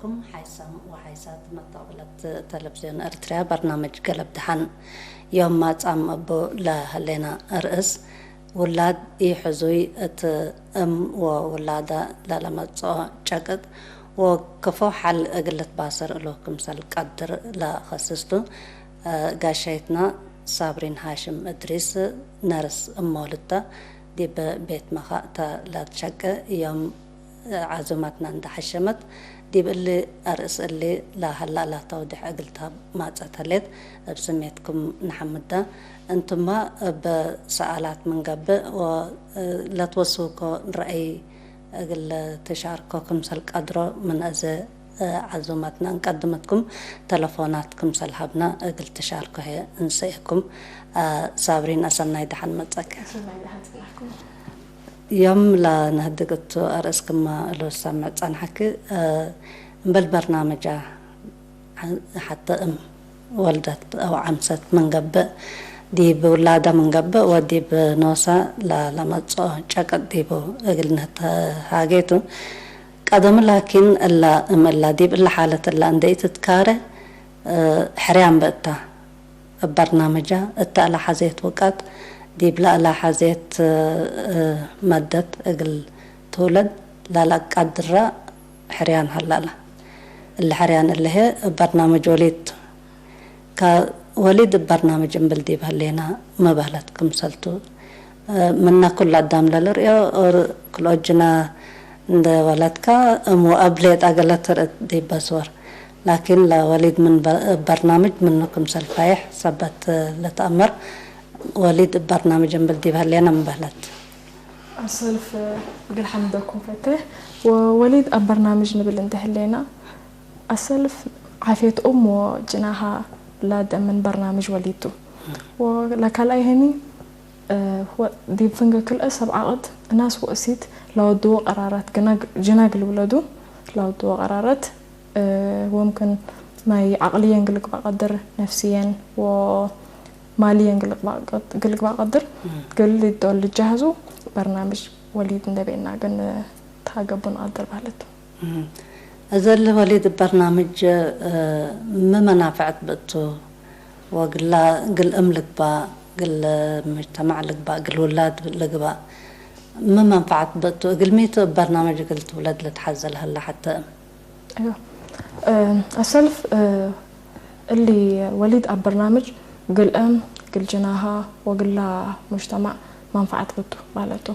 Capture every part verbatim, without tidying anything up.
ኩም ሓይሳም ወሓይሳት መተቅብለት ተለብዝዮን ኤርትርያ በርናምጅ ገለብ ደሓን። ዮም ማጻም እቡ ለሀሌና ርእስ፣ ውላድ ኢሕዙይ እት እም ወውላዳ ለለመጽኦ ጨቅጥ ወክፎ ሐል እግል ልትባሰር እሉ ክምሰል ቀድር ለከስስ ቱ። ጋሻይትና ሳብሪን ሃሽም እድሪስ ነርስ እሞልታ ዲብ ቤት መኻእተ ለትሸቄ ዮም ዓዙመትና እንደ ሐሸመት፣ ዲብ እሊ አርእስ እሊ ለሀላ ለተውዴሕ እግል ተማጸት ህሌት፣ እብ ስሜትኩም ነሐምዳ። እንቱመ እብ ሰኣላት ምን ገብእ ወለትወስውኮ ረአይ እግል ትሻርኮ ክምሰል ቀድሮ ምን አዜ ዓዙመትና እንቀድመትኩም፣ ተለፎናት ክምሰል ሀብና እግል ትሻርኮ ህዬ እንሰኤኩም። ሳብሪን፣ አሰናይ ደሐን መጸኪ። አሰናይ ደሐን ጽናሕኩም። ዮም ለነህድግ እቱ አርእስ ክመ እሉ ሰምዕ ጸንሐኪ፣ እምበል በርናምጃ ሐተ እም ወልደት አው ዐምሰት ምን ገብእ፣ ዲብ ውላደ ምን ገብእ ወዲብ ኖሰ ለለመጽኦ ጨቅጥ ዲቡ እግል ንትሃጌ ቱ። ቀደም ላኪን እላ እም እላ ዲብ እለ ሓለት እላ እንዴ ኢትትካረ፣ ሕርያን ብእታ። እብ በርናምጃ እተ እለ ሐዜት ውቀት፣ ዲብ ለእለ ሐዜት መደት እግል ትውለድ ለለአቃድራ ሕርያን ሀላ እለ። እሊ ሕርያን እሊ ህዬ እብ በርናምጅ ወሊድ ቱ። ከወሊድ እብ በርናምጅ እምብል ዲብ ሀሌና መበህለት ክምሰል ቱ። ምነ ኩሉ አዳም ለልርእዮ፣ ኦር ክልኦት ጅና እንደ ወለድከ እም ወአብ ሌጠ ገለ ትርእ ዲብ በስወር። ላኪን ለወሊድ ምን በ-፣ በርናምጅ ምኑ ክምሰል ፋይሕ ሰበት ልትአመር፣ ወሊድ እብ በርናምጅ እምብል ዲብ ሀሌና ምን በህለት። አሰልፍ እግል ሐምደኩም ፈቴ። ወወሊድ አብ በርናምጅ ንብል እንዴ ህሌና፣ አሰልፍ ዓፍየት እም ወጅናሃ ለደምን በርናምጅ ወሊድ ቱ። ወለካልኣይ ህኒ፣ እ፣ ወ-፣ ዲብ ፍንጌ ክልኤ ሰብ ዐቅድ እናስ ወእሲት ለወድዎ ቀራራት፣ ግና ጅና እግል ውለዱ ለወድዎ ቀራራት፣ እ፣ ወምክን ናይ ዐቅልየን እግል ልግባእ ቀድር፣ ነፍስየን ወማልየን እግል ልግባእ ቀድ-፣ እግል ልግባእ ቀድር፣ እም። እግል ልጀህዙ በርናምጅ ወሊድ እንዴ ቤና ግን ተአገብኡ ንቀድር በህለት። እም። እዘ እሊ ወሊድ እብ በርናምጅ፣ እ፣ ሚ መናፈዐት ብእቱ? ወግላ እግል እም ልግባእ፣ እግል ሙጅተማዕ ልግባእ፣ እግል ውላድ ልግባእ፣ ሚ መንፈዐት ብእቱ? እግልሚ ቱ እብ በርናምጅ እግል ትውለድ ልትሐዜ ለሀላ ሐተ እም? አይዋ። እ፣ አሰልፍ፣ እ፣ እሊ ወሊድ አብ በርናምጅ እግል እም፣ እግል ጅናሃ ወእግላ ሙጅተማዕ መንፈዐት ብቱ ማለቱ።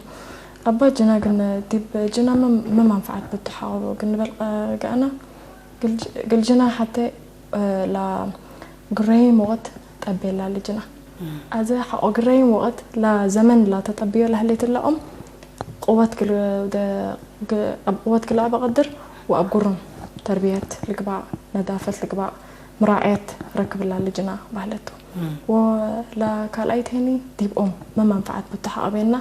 አባ ጅና ግን ዲብ ጅና ምን፣ ምን መንፈዐት ብቱ ሐቆ ግን ንበል ቀ-፣ ገአና ግል ጅ-፣ ግል ጅና ሐቴ፣ እ፣ ለግረይም ወቅት ጠቤላ ልጅና። እም። አዜ ሐቆ ግረይም ወቅት ለዘመን ለተጠብዮ ለህሌት እለ እም ቅወት ግል-፣ ደ-፣ ግ-፣ አብ ቅወት ግልአበ ቀድር ወአብ ጉርም ተርብየት ልግባእ፣ ነዳፈት ልግባእ፣ ምራዕየት ረክብላ ልጅና በህለቱ። እም። ወለካልኣይት ሄኒ ዲብ ኦም መ መንፈዓት ብቱ ሐቀ ቤና፣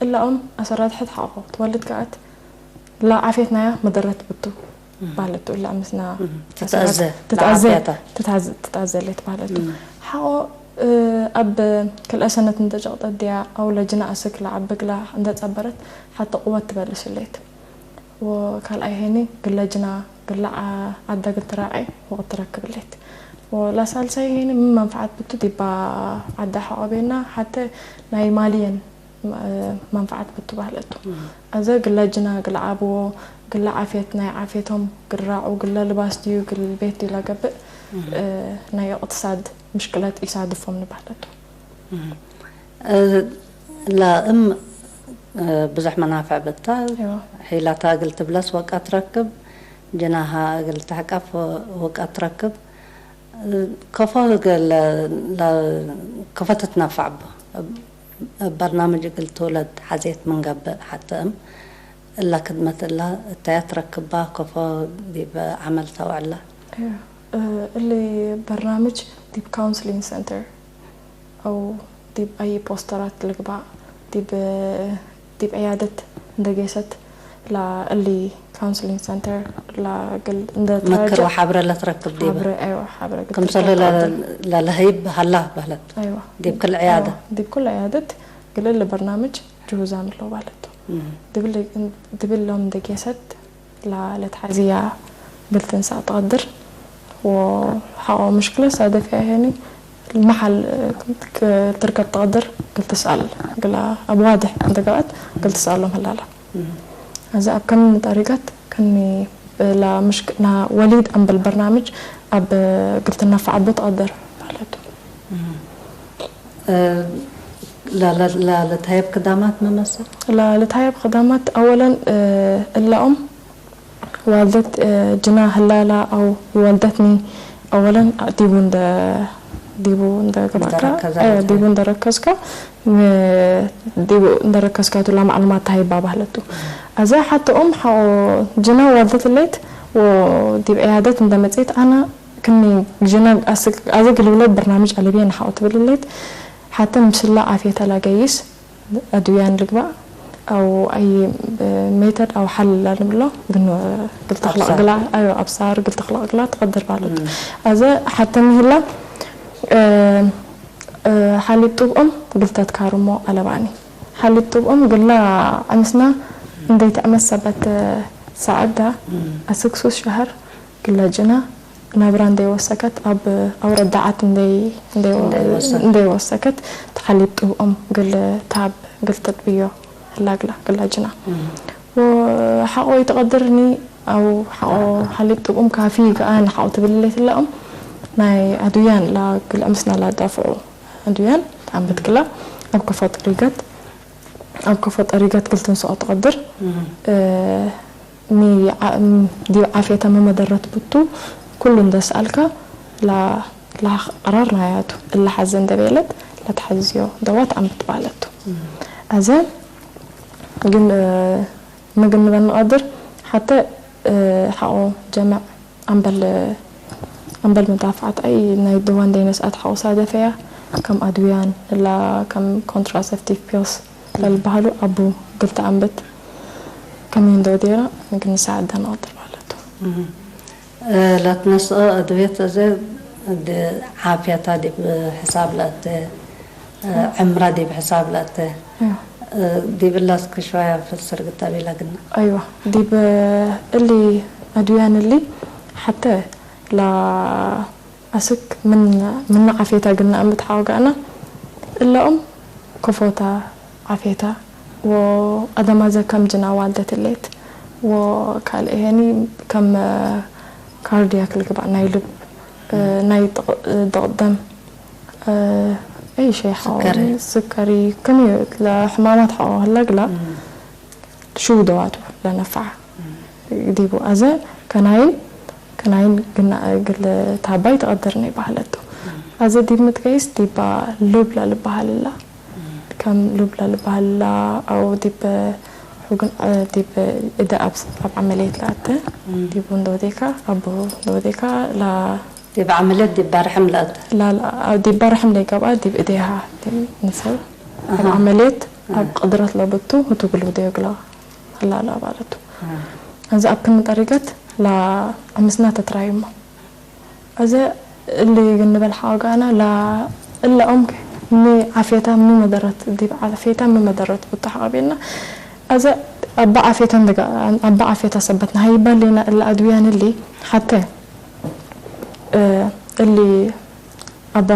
እላ ኦም አሰራድሐት ሐቆ ትወልድ ከአት ለዓፍየት ናያ መደረት ብቱ እም። በህለቱ። እላ ምስና እም። አሰራት ትትአዘ፣ ትትአዘ፣ ለዓፍየታ። ትትአዘ፣ ትትአዘ ሌት በህለቱ። እም። ሐቆ፣ እ፣ አብ ክልኤ ሰነት እንደ ጨቅጠት ዲያ አው ለጅና አስክ ለዐቢ እግላ እንደ ጸበረት ሐተ ቅወት ትበልስ ሌት። ወካልኣይ ሄኒ፣ ግለ ጅና፣ ግለ ዐ-፣ ዐደ እግል ትራዔ ወቅት ትረክብ ህሌት። ወለሳልሳይ ሄኒ፣ ምን መንፈዓት ብቱ ዲባ ዐደ ሐቆ ቤና፣ ሐቴ ናይ ማልየን መ-፣ መንፈዓት ብቱ በህለቱ። እም። አዜ ግለ ጅና እግል ዐብዎ፣ ግለ ዓፍየት፣ ናይ ዓፍየቶም እግል ራዑ፣ ግለ ልባስ ድዩ፣ እግል ቤት ድዩ ለገብእ፣ እም። እ፣ ናይ እቅትሳድ ምሽክለት ኢሳድፎም ንበህለቱ። እም። እ፣ ለእም፣ እ፣ ብዙሕ መናፍዕ ብታ። እዋ። ሒላታ እግል ትብለስ ወቀት ትረክብ፣ ጅናሃ እግል ተሕቀፍ ወቀት ትረክብ። እ፣ ከፎ እግል ለ-፣ ከፎ ትትነፈዕ ቡ። እብ በርናምጅ እግል ትውለድ ሐዜት ምን ገብእ ሐተ እም እለ ክድመት እለ እተያ ትረክባ፣ ከፎ ዲብ ዐመል ተውዕላ። እዋ። እ፣ እሊ በርናምጅ ዲብ ካውንስሊንግ ሰንተር አው ዲብ አይ ፖስተራት ልግባእ፣ ዲብ፣ ዲብ ዕያደት እንደ ጌሰት፣ ለእሊ ካውንስሊንግ ሰንተር ለግል እንደ ምክር ተረጀ ወሐብረ ለትረክብ ዲበ። ሐብረ፣ አይወ፣ ሐብረ ግል ክምሰለ ትረከብ ለ-፣ አድር። ለለሀይብ ሀላ በህለት። አይወ። ዲብ ክል ዕያደ። አይወ። ዲብ ኩል ዕያደት ግል እሊ በርናምጅ ጅሁዛም እለው በህለቱ። እም። ዲብሊ-፣ ዲብሎም እንደ ጌሰት ለ-፣ ለትሐዝያ እግል ትንሳእ ትቀድር። ወሐቆ ምሽክለ ሳደፍያ ሄኒ መሓል ትርከብ ትቀድር እግል ትስአል እግላ አብ ዋድሕ እንተ ገብአት እግል ትስአሎም ህላላ። እም። አዜ አብ ከም ጠሪቀት ከኒ ለምሽክ-፣ ለወሊድ አምበል በርናምጅ አብ እግል ትነፈዕ አቡ ትቀድር ማለት ቱ። እም። እ፣ ለ-፣ ለ-፣ ለ-፣ ለልትሀየብ ክዳማት መመሰል? ለልትሀየብ ክዳማት አወለን፣ እ፣ እላኦም ዋልደት፣ እ፣ ጅና ህላላ አው ወልደትኒ አወለን ዲቡ እንደ፣ ዲቡ እንደ ገብአካ፣ እንደረከዘ እ፣ ማለት ዲቡ ነው። እንደረከዝካ፣ ም-፣ ዲቡ እንደረከዝካ ቱ ለማዕሉማት ተሀይባ ባህለቱ። አዜ ሐተ ኦም ሐቆ ጅና ዋልደት እሌት ወዲብ ዕያደት እንደ መጽኤት አነ ክኒ ጅና አስክ-፣ አዜ ግልብለት በርናምጅ አለብየ ነሐቆ ትብል እሌት ሐተ ምስላ ዓፍየተ ለገይስ አድውያን ልግባእ አው አይ ሜተድ አው ሐል ለንብሎ ግን እግል ተክለቅ አብሳር። እግላ፣ አዮ፣ አብሳር እግል ተክለቅ እግላ ትቀድር ባሉት። እም። አዘ ሐተ ምህላ፣ እ፣ እ፣ ሐሊብ ጡብ እም እግል ተትካርሞ አለባኒ። ሐሊብ ጡብ እም ግላ ዐምስና እንዴ ተዐመት ሰበት ሳዐዳ እም። አስክ ሱስ ሸሀር ግላ ጅና ናብራ እንዴ ወሰከት፣ አብ አው ረዳዓት እንዴ፣ እንዴ እንዴ ወሰ-፣ እንዴ ወሰከት፣ ተሐሊብ ጡብ እም እግል ታብ እግል ተጥብዮ ህላ እግላ፣ እግላ ጅና። እም። ወሐቆ ኢትቀድርኒ አው ሐቆ ሐሊብ ጡብ እም ካፊ ገአን ሐቆ ትብል ሌትለ እም፣ ናይ አዱያን ለእግል አምስና ለዳፍዑ አዱያን ተአንበት እም። ክላ፣ አብ ከፎ ጠሪገት፣ አብ ከፎ ጠሪገት እግል ትንሰኦ ትቀድር። እም። እ፣ ሚ ዓ-፣ ም-፣ ዲብ ዓፍየተ ሚ መደረት ብቱ፣ ኩሉ እንደ ሰአልከ፣ ለ-፣ ለአቅራር ናያቱ፣ እለ ሐዘ እንደ ቤለት፣ ለተሐዝዮ ደዋት አምብት ባለቱ። እም። አዘ ግን፣ እ፣ ምግን ንበል ንቀድር፣ ሐተ፣ እ፣ ሐቆ ጀመዕ አምበል፣ አምበል መዳፍዓት አይ ናይ ደዋን ደይነስአት ሐቆ ሳደፈያ፣ ከም አድውያን፣ እላ ከም ኮንትራሰፕቲቭ ፒልስ፣ ለልበሀሉ አቡ እግል ተአንብት፣ ከመ እንዶ ዴራ እግል ንሳዕደ ንቀድር ማለት ቱ። እም። እ፣ ለትነስኦ አድዌት አዜ ድ-፣ ዓፍየታ ዲብ ሕሳብ ለአተ፣ እ፣ ዕምራ ዲብ ሕሳብ ለአተ። አዎ። እ፣ ዲብ እለ እስክ ሸዋያ ፍስር ግጣ ቤላ ግና። አይዋ፣ ዲብ እሊ አድውያን እሊ ሐተ ለ አስክ ምን፣ ምን ዓፍየተ ግና እምት ሐወጋእና፣ እለ እም ክፎተ ዓፍየተ ወአደማዘ ከም ጅና ዋልደት እሌት ወካልኤ ሄኒ ከም ካርዲያክ ልግባእ ናይ ልብ፣ ናይ ድቅ-፣ ድቅደም፣ አይ ሸይ ሐው ስከሪ። ስከሪ ክም ለሕማማት ሐው ህለ ግላ እም። ሽው ደዋቱ ለነፈዐ ዲቡ። አዘ ከናይን፣ ከናይን ግና እግል ታባይ ተቀድርነ ይባህለቱ። አዘ ዲብ ምትከይስ ዲባ ሉብ ለልባህልላ፣ ከም ሉብ ለልባህልላ አው ዲብ ሑግን፣ ዲብ እደ አብ፣ አብ ዐመልየት ለአተ፣ ዲቡ እንደ ወዴካ፣ አቡ እንደ ወዴካ ላ ዲብ ዐመልየት ዲብ ባርሕም ለአተ። ላ፣ ላ፣ ዲብ ባርሕም ለይገብአ ዲብ እዴሃ፣ ዲብ ንሰብ አሃ። አብ ዐመልየት አብ አሃ። ቅድረት ለብቱ ህቱ ግሉዴ እግላ። ህላላ ባለቱ። አሃ። አዘ አብ ክም ጠሪቀት ለአምስና ተትራዩሞ። አዘ እሊ ግንበል ሐዋጋና ላ-፣ እለ ኦምክ ሚ ዓፍየታ ሚ መደረት፣ ዲብ ዓፍየታ ሚ መደረት ብቱ ሐቀቤና። አዘ አባ ዓፍየታ እንደጋ-፣ አባ ዓፍየታ ሰበትና ሀይባ ሌና እለ አድውያን እሊ ሐተ፣ እ፣ እሊ አባ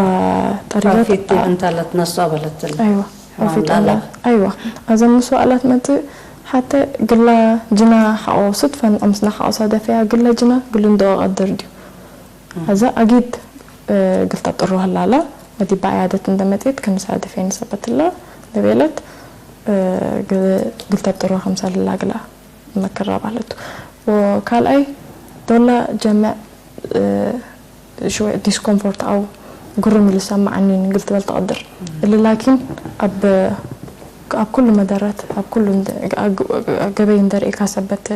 ጠሪቀት አፊት አ-፣ እንተ ለትነስኦ በለትለ። አይዋ፣ ሕማም አፊት ላላ። አላ-፣ አይዋ። አዘ ምስዋዕላት መጽእ ሐተ ግላ ጅና ሐቆ ስትፈን አምስና ሐቆ ሳደፈያ ግላ ጅና ግሉ እንዶ ቀድር ዲዩ። እም። አዘ አጊድ፣ እ፣ ግልታ ጥሩ ህላላ ወዲባ ዕያደት እንደ መጽኤት ከንሳደፌን ሰበትላ ለቤለት፣ እ፣ ግ-፣ ግልታ ጥሩ ከምሳልላ ግላ መክራ ባለቱ። ወካልኣይ ዶላ ጀመዕ፣ እ፣ ሽወ ዲስኮምፎርት አው ግሩም ልሰመዐኒ እግል ትበል ትቀድር። እሊ ላኪን አብ፣ አብ ኩሉ መደረት፣ አብ ኩሉ እንደ፣ አግ-፣ ገበይ እንደ ርኤካ ሰበት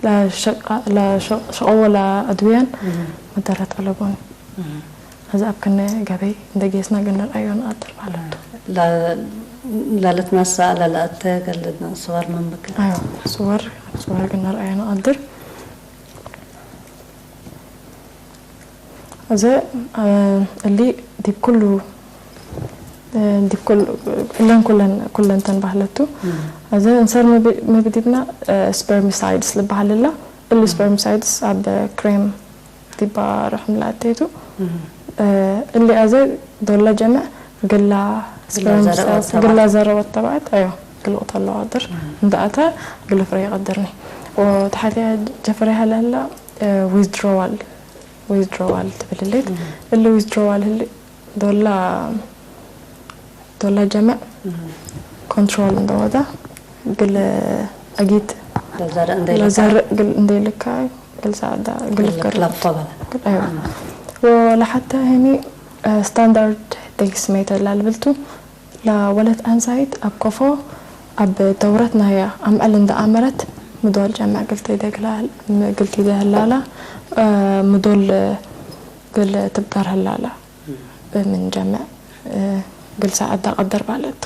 ለሸቃ-፣ ለሸ-፣ ሸቀዎ ለአድውያን መደረት አለቦኒ። አዚ አብ ክነ ገበይ እንደ ጌስና እግል ንርአዮ ንቀድር ማለት ቱ። ለ-፣ ለልትነሰእ ለለአተ ገልድ ስወር ምን ብክን? አዮ፣ ስወር፣ ስወር እግል ንርአዮ ንቀድር። አዘ፣ አ፣ እሊ ዲብ ኩሉ፣ እ፣ ዲብ ኩሉ፣ እለን ኩለን፣ ኩለን ተን ባህለት ቱ። እም። አዘ እንሰር ምብ-፣ ምብዲብና፣ እ፣ ስፐርሚሳይድስ ልበሃል እላ። እሊ ስፐርሚሳይድስ ኣብ ክሬም ዲባ ርሕም ለአቴቱ። እም። እ፣ እሊ አዜ ዶለ ጀመዕ ግላ ግላ ስፐርም ዘረወት ሴልስ፣ ተባዕት። ግላ ዘረወት ተባዕት፣ አይዋ፣ ግል ቁተሎ ቀድር። እም። እንደ አተ ግል ፍሬ ይቀድርኒ። ወተሐቴ ጀፍሬ ሀለ ህላ፣ እ፣ ዊዝድሮዋል፣ ዊዝድሮዋል ትብል ህሌት። እም። እሊ ዊዝድሮዋል ህሊ ዶላ፣ ዶላ ጀመዕ እም። ኮንትሮል እንደወዳ ግል አጊት ለዘርእ እንደ ለዘርእ ግል እንደ ልካ ግል ሳዕዳ ግል ግል ፍቅር ለፍለፎ በለ። ግል፣ አይዋ። እም። ወለሐተ ህኒ፣ እ፣ ስታንዳርድ ዴክስ ሜተድ ላልብልቱ ለወለት አንሳይት አብ ኮፎ አብ ደውረት ናያ አምዕል እንደ አመረት ምዶል ጀመዕ ግልቲ ደግላ፣ ግልቲ ደህላላ፣ እ፣ ምዶል ግል ትብጠር ህላላ። ምን ጀመዕ፣ እ፣ ግል ሰዓት ዳቀድር ባለት።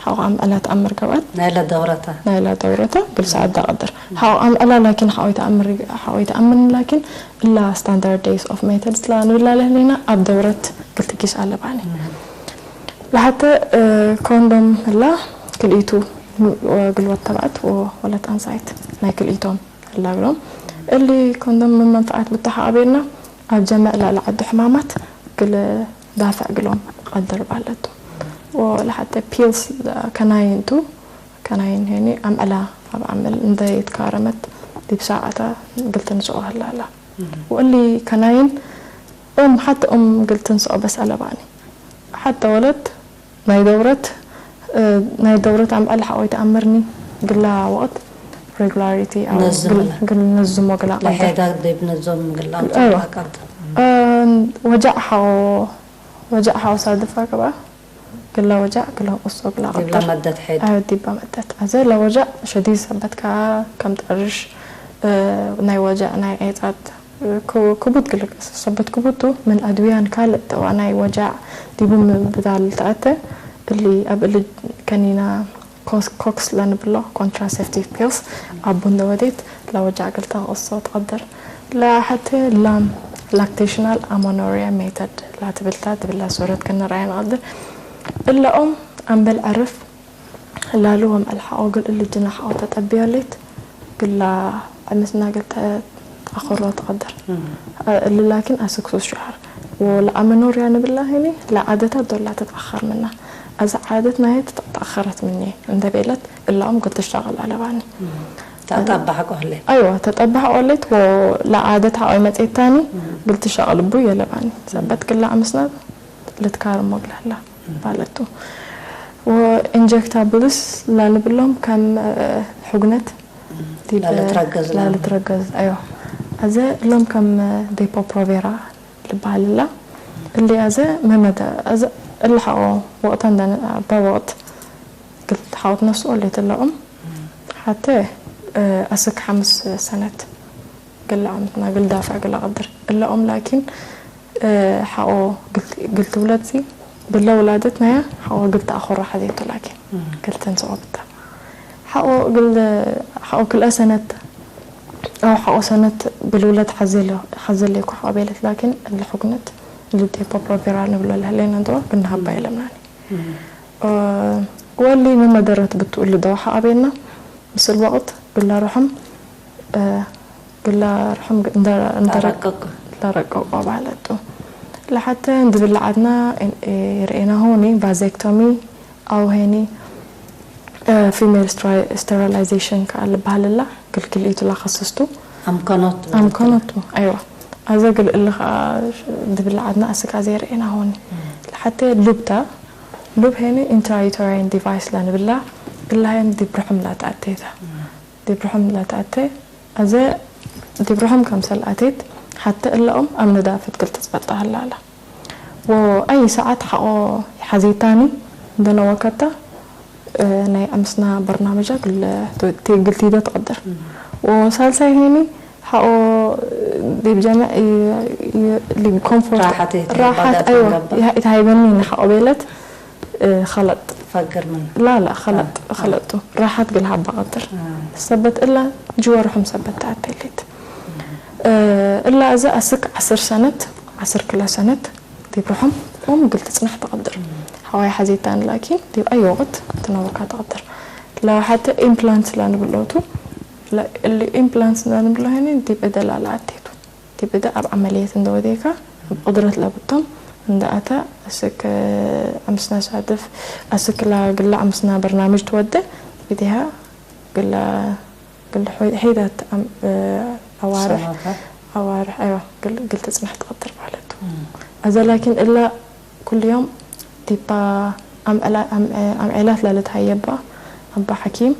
ሐቆ አምዕላ ተአምር ገብአት። ናይላ ደውረታ። ናይላ ደውረታ፣ ግል ሰዓት ዳቀድር። ሐቆ አምዕላ ላኪን ሐቆ ይተአምር፣ ሐቆ ይተአምርን ላኪን እላ ስታንዳርድ ዴይስ ኦፍ ሜተድስ ለንብላ ለህሌና አብ ደውረት ግል ትጊስ አለባኒ። ለሐተ፣ እ፣ ኮንዶም ህላ ክልኢቱ፣ ም-፣ ወግልወት ተባዕት ወወለት አንሳይት ናይ ክልኢቶም ህላ እግሎም። እሊ ኮንዶም ምን መንፈዓት ብታ ሐቆ ቤልና፣ አብ ጀመዕ ለለዐዱ ሕማማት ግል ዳፍዕ እግሎም ቀድር ባለቱ። ወለሐተ ፒልስ ከናይን ቱ፣ ከናይን ሄኒ አምዕላ አብ አምዕል እንደ ይትካረመት ዲብ ሳዐታ ግል ትንስኦ ህላላ። ወእሊ ከናይን እም፣ ሐተ እም ግል ትንስኦ በስ አለባኒ። ሐተ ወለት ናይ ደውረት፣ እ፣ ናይ ደውረት አምዕል ሐቆ ይተአምርኒ፣ ግላ ወቅት ሬጉላሪቲ አው ነዝም ግል፣ ለ-፣ ግል ነዝሞ ግላ ቀድር። ለሔዳግ ዲብ ነዞም ግላ አይዋ። ቀድር። እ፣ ወጃዕ ሐቆ፣ ወጃዕ ሐቆ ሳድፋ ገብአ፣ ግላ ወጃዕ ግላ ቁሶ ግላ ዲብላ ቀድር። መደት ሔድ። አዮ ዲባ መደት። አዜ ለወጃዕ ሸዲድ ሰበት ከ-፣ ከም ጠርሽ፣ እ፣ ናይ ወጃዕ ናይ ዔጻት፣ ክ-፣ ክቡድ ግልክ ሰበት ክቡድ ቱ፣ ምን አድውያን ካልእ ደዋ ናይ ወጃዕ ዲቡ ምን ብዳል ተአተ፣ እሊ፣ እብ እሊ ከኒና ኮስ-፣ ኮክስ ለንብሎ ኮንትራሴፕቲቭ ፒልስ፣ አቡ እንደ ወዴት ለወጃዕ እግል ተአቅሶ ትቀድር። ለሐቴ ላም ላክቴሽናል አመኖሪያ ሜተድ ላትብልታ፣ ትብላ ሱረት ከነረአያ ንቀድር። እለ ኦም አምበል ዐርፍ ላሉ ወም አልሐቆ እግል እሊ ጅና ሐቆ ተጠብዮ ሌት፣ ግላ ዕምትና እግል ተአክሮ ትቀድር። እም። እሊ ላኪን አስክ ሶስት ሸሀር ወለአመኖርያ ንብላ ህኒ ለዓደታት ዶላ ትትአከር ምና። አዘ ዓደት ናየ ትትአከረት ምኔ እንደ ቤለት፣ እላኦም እግል ትሽተቅል አለባኒ። እም። ተአጣባሐቆ ህሌት። አይዋ፣ ተጠባሐቆ ሌት ወለዓደት ሐቆ መጽኤት ታኒ እም። እግል ትሸቅል እቡ የለባኒ። ሰበት ግላ ዕምስና ልትካርሞ እግል ህላ ባለቱ። ወኢንጀክታብልስ ላንብሎም ከም፣ እ፣ ሕጉነት ዲብ ላልትረገዝ ላም። ላልትረገዝ፣ አይዋ። አዘ እሎም ከም ዴፖ ፕሮቬራ ልበሃልላ። እሊ አዘ መመደ፣ አዘ እሊ ሐቆ ወቅት እንደ አባ ወቅት ግል ሐቆ ትነስኦ ሌት እለ ኦም። ሐቴ፣ እ፣ አስክ ሐምስ ሰነት ግል አምትና ግል ዳፍዕ ግል አቀድር። እለ ኦም ላኪን፣ እ፣ ሐቆ ግል፣ ግል ትውለድ ሲ፣ ብለ ውላደት ናያ ሐቆ ግል ተአኮሮ ሐዜቱ ላኪን፣ እም። ግል ትንስኦ ብታ። ሐቆ ግል፣ ሐቆ ክልኤ ሰነት፣ አው ሐቆ ሰነት ግል ውለድ ሐዜ ለ-፣ ሐዜ ሌኩ ሐቆ ቤለት ላኪን፣ እለ ሕጉነት፣ እሊ ዴፖ ፕሮቬራ ንብሎ ለህሌነ እንተወ፣ ግንሀባ እም። የለምናኒ። እም። እ፣ ወእሊ ምን መደረት ብቱ እሊ ደዋ ሐቆ ቤልና፣ ምስል ወቅት ግለ ርሑም፣ እ፣ ግለ ርሑም እንደ፣ እንደ ረቅ-፣ ለረቀቁ። ለረቀቁ ባለቱ። ለሐተ እንድ ብልዓትና፣ እ፣ ርኤናሆኒ ቫዜክቶሚ አው ሄኒ፣ እ፣ ፊሜል ስትራ-፣ ስተራላይዜሽን ከአል በሀልላ፣ ግልግል ኢቱ ለከስስቱ። አምከኖቱ። አምከኖቱ፣ አይዋ። አዘ ግል እሊ ከአ ድብል ዐድና አስክ አዜ ርኤናሆኒ። እም። ለሐቴ ሉብ ተ፣ ሉብ ሄኒ ኢንትራዩተራይን ዲቫይስ ለንብላ፣ እላ ሄን ዲብ ርሑም ለተአቴ ተ። እም። ዲብ ርሑም ለተአቴ፣ አዘ ዲብ ርሑም ከምሰል አቴት፣ ሐቴ እለ ኦም አምነ ዳፍት ግል ትጽበጣ ህላላ። ወአይ ሰዓት ሐቆ ሐዜታኒ እንደነ ወከታ፣ እ፣ ናይ አምስና በርናመጃ ግል ቲ-፣ ግል ቲደ ትቀድር። እም። ወሳልሳይ ሄኒ ሐቆ ዲብ ጀመዕ ይ-፣ ይ-፣ ሊ-፣ ኮምፎርት ራሐት ይትሀይበ ራሐት፣ ዳት አይዋ፣ እንገባ። ይሃ-፣ ይትሃይበኒ ሐቆ ቤለት፣ እ፣ ኸለጥ። ፈግር ምን? ላ፣ ላ፣ ኸለጥ፣ አ። ኸለጡ። ራሐት ግል ሀባ ቀድር። አ። ሰበት እላ ጅወ ርሑም ሰበት ተአቴሌት። እም። እ፣ እላ እዘ አስክ ዐስር ሰነት፣ ዐስር ክለ ሰነት፣ ዲብ ርሑም ኦም እግል ትጽናሕ ትቀድር። እም። ሐዋይ ሐዜታን ላኪን ዲብ አይ ወቅት ትነወካ ትቀድር። ለሐቴ ኢምፕላንት ለንብሎቱ ለ-፣ እሊ ኢምፕላንትስ እንዴ ንብሎ ህኒ ዲብ እደ ለአተይቱ፣ ዲብ እደ አብ ዐመልየት እንዴ ወዴካ፣ እብ ቅድረት ለብቶም እንዴ አተ፣ አስክ አምስና ሳድፍ፣ አስክ ለግለ አምስና በርናምጅ ትወዴ፣ እዲሃ ግለ፣ ግለ ሑ-፣ ሔዳት አም-፣ አዋርሕ፣ ሰናታት። አዋርሕ፣ አይዋ፣ ግል፣ ግል ትጽነሕ ትቀድር ማለት ቱ። እም። አዘ ላኪን እለ ኩል ዮም ዲባ አምዕላ-፣ አም-፣ አምዔላት ለልትሀየባ አባ ሐኪም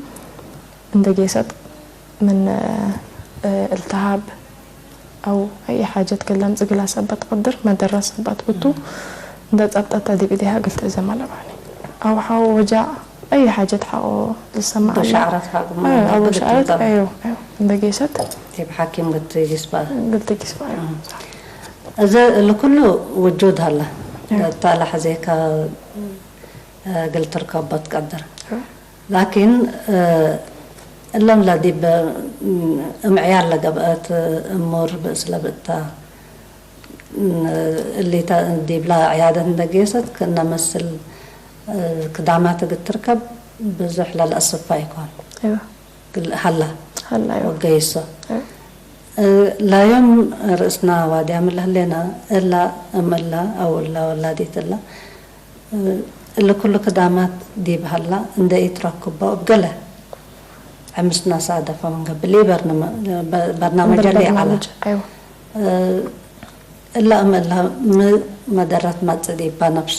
እንደ ጌሰት ምን፣ እ፣ እልትሃብ አው አይ ሓጀት ክል ለምጽእ ግላ ሰበት ትቀድር፣ መደረት ሰበት ብቱ እንደ ጸብጠተ ዲብ እዴሃ እግል ትእዘመ ለባኒ። አው ሐቆ ወጃዕ አይ ሓጀት ሐቆ ልሰመዕ አለ። ሸዕረት ሐቆ አዎ፣ አዎ፣ ሸዕረት፣ አዎ፣ አዎ፣ እንደ ጌሰት ዲብ ሐኪም ግልት ጊስባ። ግልት ጊስባ፣ አዎ። እም። እዘ እሊ ኩሉ ውጁድ ሀለ። አዎ። እታ ለሐዜከ፣ እ፣ እግል ትርከቦ ትቀድር። አዎ። ላኪን፣ እ፣ እሎም ለዲብ፣ እም፣ እምዕያር ለገብአት እሙር ብእስ ለብእታ፣ እም፣ እሊተ ዲብላ ዕያደት እንደ ጌሰት ክእነ መስል፣ እ፣ ክዳማት እግል ትርከብ ብዙሕ ለልአስፋ ኢኮን። እወ። ግል-፣ ሀላ ሀላ፣ እወ። ወገይሶ። እወ። እ፣ ላዮም ርእስና ዋድያም ለህሌና፣ እላ እም እላ አው እላ ወላዲት እላ፣ እሊ ኩሉ ክዳማት ዲብ ሀላ እንዴ ኢትረክቦ እብ ገሌ ዕምስና ሳደፈ ምን ገብእ፣ በርናመ-፣ በ-፣ በርናመጀ እምበል ሌ ዐለ። በርናመጅ፣ አይወ። እለ እም እለ ሚ መደረት መጽእ ዲባ ነፍሳ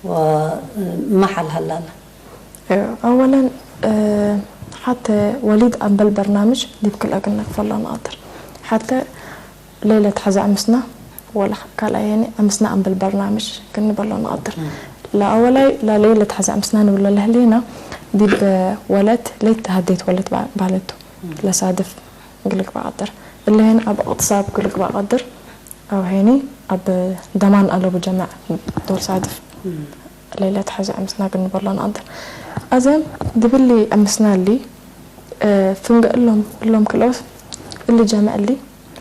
ወሚ ሐል ሀላለ? አይወ። አወለን፣ ሐቴ ወሊድ አምበል በርናምጅ ዲብ ክልኤ ግነ ክፈሎ ነአድር። ሐቴ ሌለት ሐዘ አምስና ወለ ካልኣይ የኒ አምስና አምብል በርናምጅ ክም ንበሎ ነቀድር። እም። ለአወላይ ለሌለት ሐዘ አምስና ንብሎ ለህሌና፣ ዲብ ወለት ሌት ሀዴት ወለት ባ-፣ ባለቱ እም። ለሳድፍ እግል ልግባእ ቀድር። እለ ሄን አብ እቅትሳብ እግል ልግባእ ቀድር፣ አው ሄኒ አብ ደማን አለቡ ጀመዕ ዶል ሳድፍ። እም። ሌለት ሐዘ አምስና እግል ንበሎ ነቀድር። አዘም ዲብሊ አምስና እሊ፣ እ፣ ፍንገ እሎም፣ እሎም ክልኦት እሊ ጀመዕ እሊ፣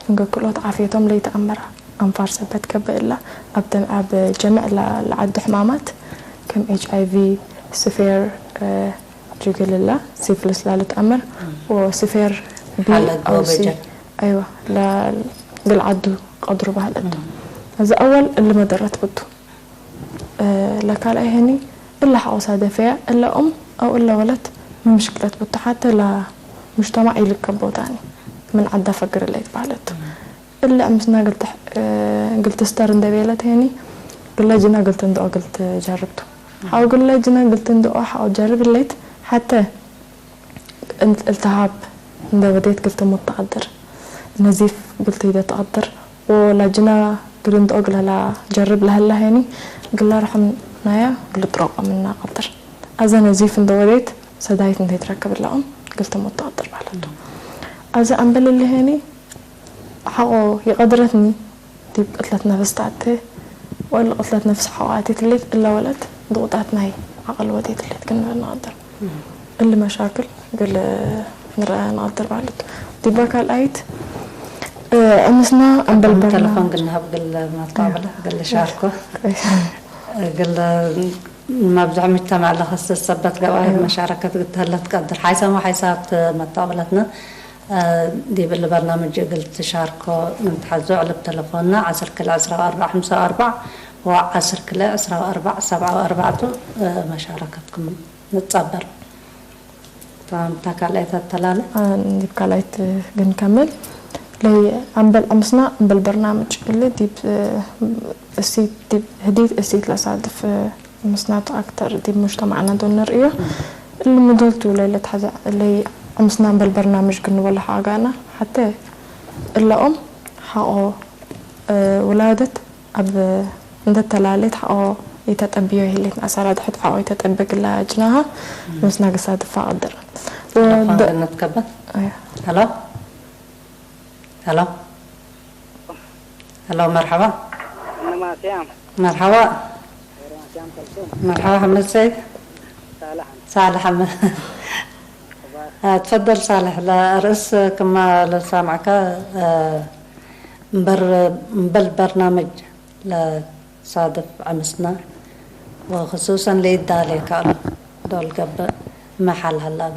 ፍንገ ክልኦት ዓፍየቶም ለይተአመረ አንፋር ሰበት ገብእ እላ፣ አብ ደም-፣ አብ ጀመዕ ለ-፣ ለዐዱ ሕማማት፣ ክም ኤች አይ ቪ፣ ስፌር፣ እ፣ ጅግልላ፣ ሲፍልስ ላልትአመር፣ ወስፌር ቢ ሐለት አው ሲ፣ ወበጀ። አይወ፣ ለ-፣ እግል ዐዱ ቀድሩ በህለት። እም። እዚ አወል እሊ መደረት ብቱ። እ፣ ለካልኣይ ሄኒ እለ ሐቆ ሳደፈያ፣ እለ እም አው እለ ወለት ምን ምሽክለት ብቱ፣ ሐቴ ለሙጅተማዕ ኢልከቦ ታኒ ምን ዐዳ ፈግር እለ ኢትበህለት ቱ። እለ አምስና እግል ትሕ-፣ እ፣ እግል ትስተር እንዴ ቤለት ሄኒ፣ ግለ ጅነ እግል ትንድኦ እግል ትጀርብ ቱ። ሐቆ ግለ ጅነ እግል ትንድኦ ሐቆ ጀርብ እለ ኢት፣ ሐቴ እን-፣ እልትሃብ እንዴ ወዴት እግል ትሙት ተቀድር፣ ነዚፍ እግል ትይደ ተቀድር፣ ወላጅና እግል እንድኦ እግለ ለጀርብ ለህላ ሄኒ፣ እግለ ርሕም ናያ እግል ልጥረቆ ምና ቀድር። አዘ ነዚፍ እንዴ ወዴት ሰዳይት እንዴ ትረክብ እለ እም እግል ትሙት ተቀድር በህለት ቱ። አዘ አምበል እሊ ሄኒ፣ ሐቆ ይቀድረትኒ፣ ዲብ ቅትለት ነፍስ ተአቴ፣ ወእሊ ቅትለት ነፍስ ሐቆ አቴት ህሌት፣ እለ ወለት ድቁጣት ናይ ዐቅል ወዴት ህሌት ክም ንብል ነቀድር። እም። እሊ መሻክል እግል ንረአ ነቀድር በህለት። ዲባ ካልኣይት፣ እ፣ አምስና አምበል አሁን በርና ተለፎን እግል ነሀብ እግል መጣብለ እግል ሻርኮ እግል መብዝሕ ሙጅተማዕ ለከስስ ሰበት ገብአት አይወ። መሻረከት እግል ተህለ ትቀድር። ሓይሳም ወሓይሳት መጣብለትነ ዲብ እሊ በርናምጅ እግል ትሻርኮ ምን ተሐዞ፣ ዕልብ ተለፎንና ዐስር ክልኤ ዕስራ ወአርበዕ ሐምሳ ወአርበዕ ወዐስር ክልኤ ዕስራ ወአርበዕ ሰብዓ ወአርበዕ ቱ፣ መሻረከትኩም ንትጸበር። ተማም፣ እታ ካልኣይት አተላለ። አ፣ ዲብ ካልኣይት ግንከምል። ለይ አምበል አምስና አምበል በርናምጅ እሊ ዲብ እሲት፣ ዲብ ህዲት እሲት ለሳድፍ ምስናቱ አክተር ዲብ ሙጅተማዕና ዶል ንርእዮ። እሊ ምዶል ቱ ለይለትሐዘ እሊ ዕምስና እምበል በርናምጅ ግንቦ ለሐጋና ሐቴ እለ ኦም ሐቆ፣ እ፣ ውላደት አብ እንደ ተላሌት ሐቆ ኢተጠብዮ ህሌት ነአሰራ ድሕድ ሐቆ ኢተጠብቅ ለጅናሃ ምስና ግሳድፋ ቀድር። ተለፎን ወደ-፣ ገነት ከበ። አያ። ሄሎ። ሄሎ። ሄሎ፣ መርሐባ። እነ ማስያም። መርሐባ። ወረ ማስያም ከልሶም። መርሐባ ሐመድ ሰይድ። ሳልሕ። ሳልሕ ሐመድ። አ፣ ትፈደል ሳልሕ፣ ለርእስ ክማ ለሳምዐከ፣ አ፣ እምበር-፣ እምበል በርናምጅ ለሳድፍ ዐምስና ወክሱሰን ለኢዳሌ ከእሉ ዶል ገብእ መሐል ሀላሉ።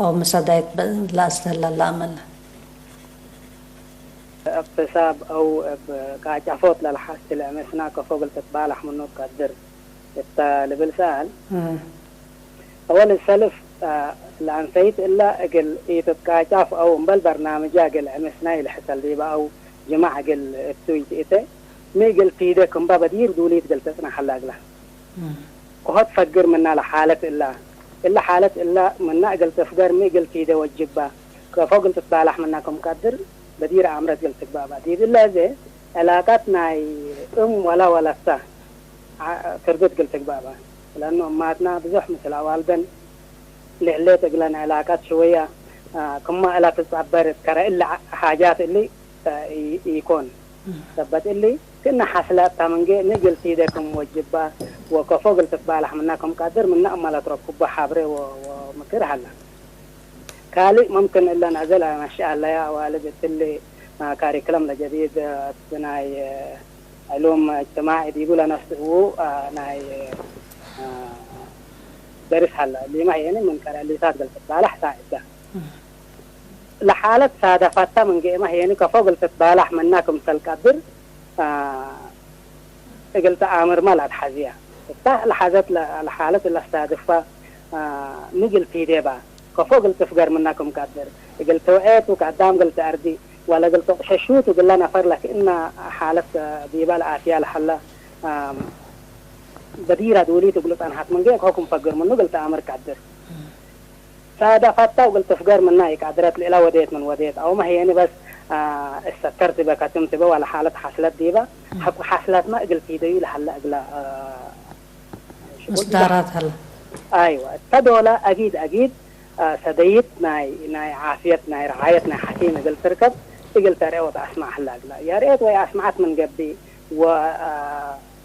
አው ምሰዳይት ለአስተህለል ለአመለ። እቅትሳብ አው እብ ቃጫፎት ለለሐስቲ ለዕመስና ከፎ እግል ትትባላሕ ምኑ ትቀድር እተ ልብል ሰኣል። እ። አወል ሰልፍ፣ አ፣ ለአንሰይት እለ እግል ኢትትቃጫፍ አው እምበል በርናምጃ እግል ዕመስናይ ልሕሰል ዲበ አው ጅማዕ እግል እቱ ኢትእተ፣ ሚ እግል ቲደ ክምበ በዲር ዱሊት እግል ትጽነሕ ሀላ እግላ። እ። ከሆ ትፈግር ምና ለሓለት እላ። እለ ሓለት እላ ምና እግል ትፍገር ሚ እግል ቲደ ወጅባ። ከፎ እግል ትትባላሕ ምና ክም ቀድር በዲር አምረት እግል ትግባእ በ። ዲብ እለ አዜ ዕላቀት ናይ እም ወለ ወለተ ዐ-፣ ትርድት እግል ትግባእ በ። ለአኑ እማትነ ብዙሕ ምስል አዋልደን ለህሌት እግለን ዕላቀት ሽወየ፣ አ፣ ክመ እለ ትጸበር እት ከረ እሊ ሐ-፣ ሓጃት እሊ፣ አ፣ ኢ-፣ ኢኮን። እም። ሰበት እሊ፣ ክእነ ሐስለ እተ ምንጌ ሚ እግል ቲደ ክም ወጅባ ወከፎ እግል ትትባላሕ ምና ክም ቀድር ምነ እመ ለትረኩቦ ሐብሬ ወ-፣ ወምክር ሀለ። ካልእ መምክን እለን አዜ ለአመሽአለያ አዋልድ እትሊ፣ አ፣ ካሪክለም ለጀዲድ፣ አ፣ ናይ፣ አ፣ ዕሉም እጅትማዒ ዲቡ ለነስኡ፣ አ፣ ናይ፣ አ፣ ደርስ ሀለ። እሊመ ህዬኒ ምን ቀረ እሊታት እግል ትትባላሕ ሳዕደ። ለሓለት ሳደፈተ ምን ገእመ ህዬኒ ከፎ እግል ትትባላሕ ምና ክምሰል ቀድር፣ አ፣ እግል ተአምርመ ለአትሐዝየ። እተ ለሐዘት ለ-፣ ለሓለት ለአስታድፈ፣ አ፣ ሚ እግል ቲዴ በ። ከፎ እግል ትፍገር ምነ ክም ቀድር። እግል ትውዔ ቱ ከአዳም እግል ተአርዲ፣ ወለ እግል ተቅሸሹ ቱ እግለ ነፈር ለክእነ ሓለት ዲበ ለአትየ ለሀለ፣ አ፣ በዲረ ዱሊት እግሉ ጸንሐት ምን ገእ ከሆ ክም ፈግር ምኑ እግል ተአምር ቀድር። ሳደፈተ ወእግል ትፍገር ምና ኢቀድረት፣ ለእለ ወዴት ምን ወዴት፣ አውመ ህዬኒ በስ፣ አ፣ እሰተር ትበ ከትም ትበ ወለ ሓለት ሐስለት ዲበ፣ ሐቆ ሐስለትመ እግል ቲደዩ ለሀለ እግለ፣ አ፣ ሽቁል ምስዳራት ሀለ። አይወ፣ እተ ዶለ አጊድ አጊድ፣ አ፣ ሰደይት ናይ፣ ናይ ዓፍየት፣ ናይ ረዓየት፣ ናይ ሐኪም እግል ትርከብ፣ እግል ተርኤ ወተአስመዕ ሀለ እግለ። የርኤት ወይ አስመዐት ምን ገብእ፣ ወ፣ አ፣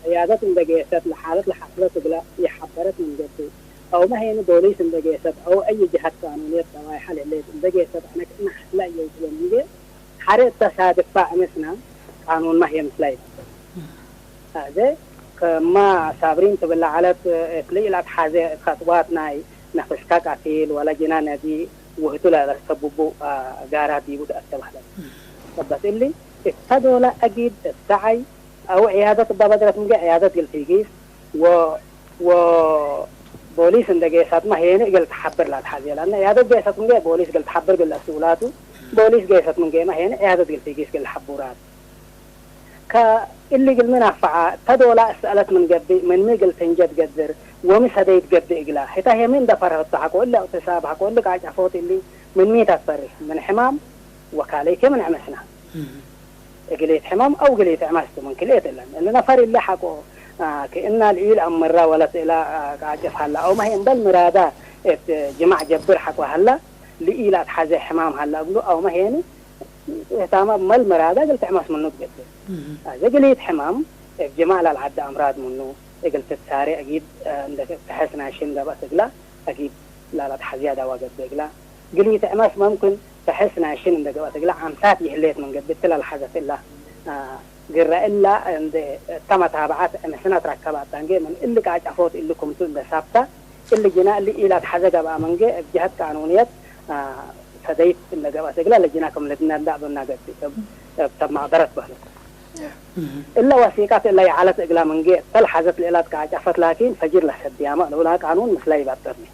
ዕያደት እንደ ጌሰት፣ ለሓለት ለሐስለት እግለ ኢሐበረት ምን ገብእ፣ አውመ ሄኒ ቦሊስ እንደ ጌሰት አው አይ ጀሀት ቃኑንየት ለዋይሐ ለህሌት እንደ ጌሰት፣ አነ ክእነ ሐስለ እየውስሎ ምንጌ ሐሬ እተ ሳድፋ ዕመስና ቃኑንመ ህዬ ምስለ ኢትአተር። አዜ ከማ ሳብሪን ትብል ለዐለት እት ለኢለአትሐዜ እት ከጥዋት ናይ ነፍስከ ቀቲል ወለ ጅነ ነቢ ወህቱ ለለሰብቡ ጋራት ዲቡ ተአተበህለት። ሰበት እሊ እተ ዶለ አጊድ እት ሰዐይ አው ዕያደት እበ በድረት ምንጌ ዕያደት እግል ቲጊስ ወ-፣ ወቦሊስ እንደ ጌሰትመ ሄኒ እግል ተሐብር ለአትሐዜ። ለአነ ዕያደት ጌሰት ምንጌ ቦሊስ እግል ተሐብር እግል ለአስኡላቱ፣ ቦሊስ ጌሰት ምንጌመ ሄኒ ዕያደት እግል ቲጊስ እግል ለሐቡራት። ከእሊ እግል ሚ ነፈዐ፣ እተ ዶላ እሰአለት ምን ገብእ፣ ምን ሚ እግል ትንጀ ትገድር፣ ወሚ ሰደይት ገብእ እግላ። ህተ ሄ ሚ እንደ ፈርሀቱ ሐቆ እሊ እቅትሳብ፣ ሐቆ እሊ ቃጨፎት እሊ ምን ሚ ተትፈርህ? ምን ሕማም ወካልእኬ ምን ዕመስና። እግል ኢትሕመም አው እግል ኢትዕመስ ቱ ምን ክልኤት እለን። እሊ ነፈር እሊ ሐቆ፣ አ፣ ክእነ ለኢለአምራ ወለት እለ፣ አ፣ ቃጭፍ ሀለ አውመ ህዬ እምበል ምራዳ እት ጅማዕ ጀብር ሐቆ ሀለ፣ ለኢለአትሐዜ ሕማም ሀለ እግሉ አውመ ሄኒ እህታመ እመል ምራዳ እግል ትዕመስ ምኑ ትገብእ። አዜ እግል ኢትሕመም እብ ጅማዕ ለልዐደ አምራድ ምኑ እግል ትትሳሬ አጊድ፣ አ፣ እንደ ተሐስ ናይ ሽን ገብአት እግላ አጊድ ለለአትሐዝያ ዳዋ ገብእ እግላ። እግል ኢትዕመስ መምክን ተሐስ ናይ ሽን እንደ ገብአት እግላ ዓምሳት ይህሌት ምን ገብእ እትለ ለሐዘት እላ፣ አ፣ ግረ እላ እንደ እተ መታብዐት ዕመስና ትረከበ አታንጌ ምን እሊ ቃጨፎት እሊ ክምቱ እንደ ሳብተ እሊ ጅና እሊ ኢለአትሐዘ ገብአ ምንጌ እብ ጀሀት ቃኑንየት፣ አ፣ ሰደይት እንደ ገብአት እግላ ለጅና ክም ልትነዳእ ብና ገብእ እብ፣ እብ ሰብ መቅደረት በህለት። እለ ወሲቀት እለ ይዐለት እግላ ምንጌ እተ ለሐዘት ለእለ ትቃጨፈት ላኪን ፈጅር ለሰድያመ ለውላ ቃኑን ምስለ ይበጥርኒ።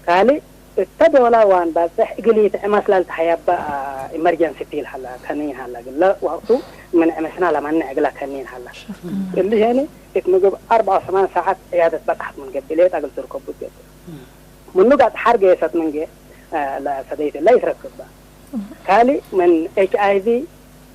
ካልእ እተ ዶላ ዋን ባጽሕ እግል ኢትዕመስ ለልትሀየበ፣ አ፣ ኢመርጀንሲ ፒል ሀላ፣ ከኒን ሀላ፣ እግለ ወቅቱ ምን ዕመስና ለመንዕ እግለ ከኒን ሀላ። እሊ ሄኒ እት ምግብ አርበዕ ወሰማን ሳዐት ዕያደት በጽሐት ምን ገብእ ሌጠ እግል ትርከቡ ትገብእ። ምኑ ጋር ተሐር ገየሰት ምንጌ፣ አ፣ ለሰደይት እለ ይትረክብ በ። ካልእ ምን ኤች አይ ቪ፣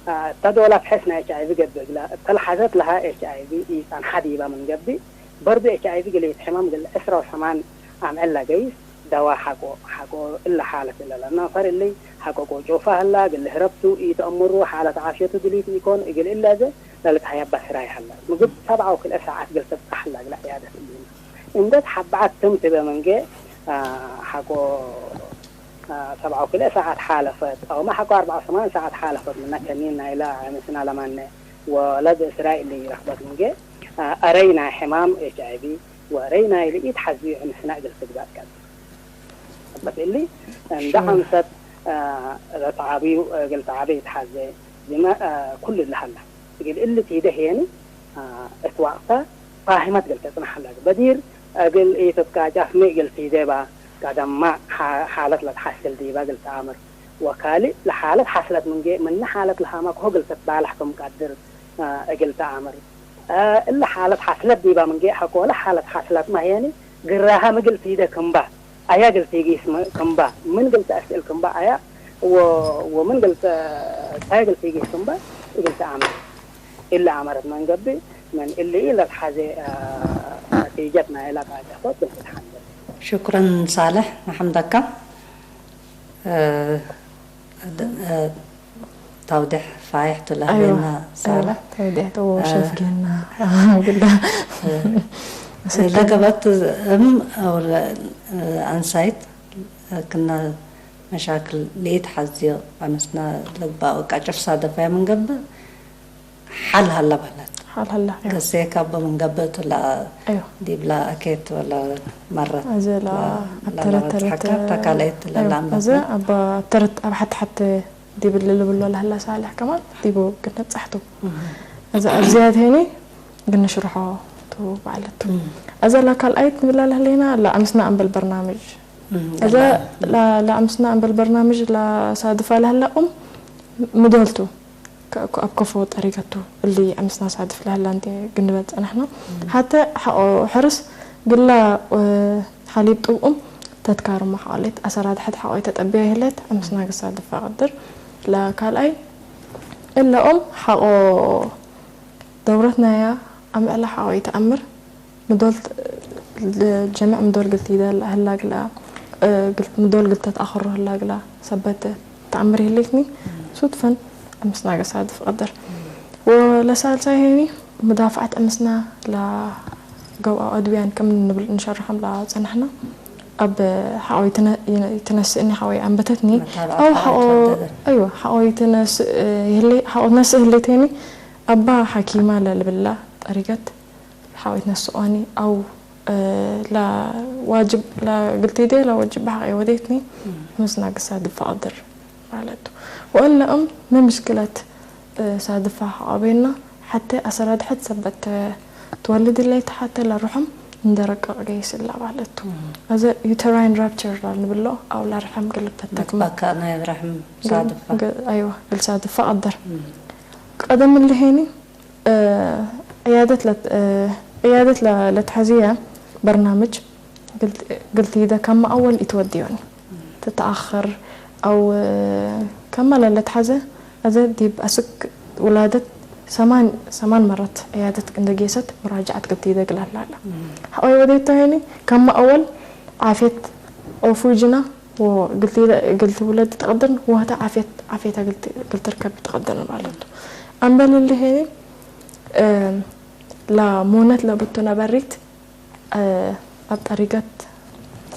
አ፣ እተ ዶላ ፍሕስ ናይ ኤች አይ ቪ ገብእ እግላ፣ እተ ለሐዘት ለሃ ኤች አይ ቪ ኢጸንሐ ዲበ ምን ገብእ፣ በርዱ ኤች አይ ቪ እግል ኢትሕመም እግል ዕስራ ወሰማን አምዕል ለገይስ ደዋ ሐቆ፣ ሐቆ እለ ሓለት እለ ለነፈር እሊ ሐቆ ቆጮፈ ሀላ፣ እግል ልህረብ ቱ ኢተአምሩ፣ ሓለት ዓፍየቱ ድሊት ኢኮን፣ እግል እለ ዘ ለልትሀየበ ስራይ ሀላ። ምግብ ሰብዓ ወክልኤ ሳዐት እግል ትብጸሕ ሀላ እግለ ዕያደት እሊመ። እንዴ ተሐበዐት ትም ትበ ምንጌ፣ አ፣ ሐቆ፣ አ፣ ሰብዓ ወክልኤ ሰዓት ሓለፈት፣ አውመ ሐቆ አርበዕ ወሰማን ሰዓት ሓለፈት ምነ ከኒን ናይለ ዕምስና ለማነ ወለድ እስራይ እሊ ረክበት ምንጌ፣ አ፣ አረይ ናይ ሕማም ኤች አይ ቪ ወአረይ ናይ ለኢትሐዝዩ ዕምስና እግል ትግባእ ቀድር። ሰበት እሊ እንደ ሸወ። ዐምሰት፣ አ፣ ለተዓብዩ እግል ተዓቤ ይትሐዜ። ዲመ፣ አ፣ ኩሉ ለሀላ። እግል እሊ ቲደ ሄኒ፣ አ፣ እት ዋቅተ ፋህመት እግል ተጽነሕ ሀላ። በዲር እግል ኢትትቃጫፍ ሚ እግል ቲዴ ባ፣ ቀደም ማ ሓ-፣ ሓለት ለትሐስል ዲበ እግል ተአምር። ወካልእ ለሓለት ሐስለት ምንጌ፣ ምነ ሓለት ለሀመክሆ እግል ትትባለሕ ክም ቀድር፣ አ፣ እግል ተአምር። አ፣ እለ ሓለት ሐስለት ዲበ ምንጌ፣ ሐቆለ ሓለት ሐስለት መህየኒ፣ ግራሀ ሚ እግል ቲዴ ክምበ፣ አያ እግል ቲጊስ ም-፣ ክምበ፣ ምን እግል ተአስእል ክምበ አያ፣ ወ-፣ ወምን እግል ተ-፣ ታይ እግል ቲጊስ ክምበ እግል ተአምር። እሊ አመረት መንገብእ፣ ምን እሊ ለትሐዜ፣ አ፣ ነቲጀት ናይላ ቃጨቶት እግል ትትሐንደስ። ሽኩረን ሳልሕ፣ ነሐምደካ። እ፣ እ፣ ተውዴሕ ፋይሕ ቱ ለህሌና ሳልሕ። ተውዴሕ ቱ እ፣ ሸፍጌና። እ፣ ለገበት እም አው ለ-፣ እ፣ አንሳይት ክና መሻክል ለኢትሐዝዮ አመስና ልግባእ ወቃጭፍ ሳደፋይ ምን ገብእ ሐል ሀላ በለት። ሐል ሀላ፣ አዮ። ገሴ ካብ ምን ገብእ ቱ ለ-፣ አዮ። ዲብላ አኬት ወለ መረት እዚ ለ-፣ ለ-፣ አተረት ተረት፣ ለመጽሐካ ተካልአይት አዮ። ለላምበት እዚ ነው። አባ አተረት አብ ሐት ሐት ዲብ ልብሎ ለህላ ሳልሕ ከማን ዲቡ ግነጻሕቱ። እም። እዚ አብ ዝያድ ሄኒ ግንሽርሖ ቱ ባዕለቱ። እም። እዚ ለካልአይት ንብላ ለህሌና ለአምስና አምበል በርናምጅ። እም፣ እዘ ለላ- ለ-፣ ለአምስና እምበል በርናምጅ ለሳድፋ ለህለ ኡም ምዶልቱ ከ-፣ ከ-፣ አብ ከፎ ጠሪቀቱ እሊ አምስና ሳድፍ ለህለ እንዴ ግንበል ጸነሕና። እም። ሐተ ሐቆ ሕርስ ግላ፣ እ፣ ሐሊብ ጥብኡም ተትካርሞ ሐቆሌት አሰራድ ሐት ሐቆ ተጠብያ ይህለት አምስና ግሳድፋ ቀድር። ለካልአይ እለ ኡም ሐቆ ደውረት ናያ አምዕለ ሐቆ ኢተአምር። ምዶል ት-፣ ል-፣ ጀምዕ ምዶል ግልት ኢደ ለህላ ግላ፣ እ፣ ግል-፣ ምዶል ግልተት አኸሩ ህላ ግላ ሰበት ተአምር ህሌትኒ። ሱድፈን አምስና ገሳድፍ ቀድር። ወለሳልሳይ ሄኒ ሙዳፍዐት አምስና ለገውአው አድውያን ከም ንብል እንሸርሖም ለጸናሕና። አብ ሐቆ ይትነ-፣ ይነ-፣ ይትነስእኒ ሐቆ አንበተትኒ። መታብዐት አው ሐቆ ሐቆ ይትወደደ። አይወ፣ ሐቆ ይትነስእ ህሌ-፣ ሐቆ ትነስእ ህሌት ሄኒ። አባ ሐኪማ ለልብላ ጠሪቀት ሐቆ ይትነስኦኒ አው፣ እ፣ ለዋጅብ፣ ለግልቲዴ ለወጅብ በሐቀ ወዴትኒ፣ እም። ምስና ግሳድፋ ቀድር ማለቱ። ወእለ እም ምን ምሽክለት፣ እ፣ ሳድፋ ሐቆ ቤና፣ ሐቴ አሰራድሐት ሰበት ትወልድ እለ ተሐቴ ለርሑም እንደ ረቀቅ ገይስ እላ ማለቱ። እም። አዘ ዩተራይን ራፕቸር ላልንብሎ አው ለርሐም ግልብ ተተክመ። መትበካ ናይ ረሕም ግ-፣ ሳድፋ። ግ-፣ አይወ፣ ግል ሳድፋ ቀድር። እም። ቀደም እሊ ሄኒ፣ እ፣ ዕያደት ለት-፣ እ፣ ዕያደት ለ-፣ ለትሐዝየ በርናምጅ ግልት-፣ ግልትይደ ከመ አወል ኢትወድዮኒ ትትአኸር አው፣ እ፣ ከመ ለለትሐዘ አዘ ዲብ አስክ ውላደት ሰማን፣ ሰማን መረት ዕያደት እንደ ጌሰት ሙራጅዐት ግልትይደ እግል ሀላ። ሐቆ ወዴቶ ሄኒ ከመ አወል ዓፍየት ኦፉጅና ወግልትይደ እግል ትውለድ ተቀድርን ወህተ ዓፍየት፣ ዓፍየተ ግልት-፣ እግል ትርከብ ተቀድርን ማለቱ። አምበል እሊ ሄኒ እ፣ ለሞነት ለብቱ ነበሪት፣ እ፣ አብ ጠሪቀት፣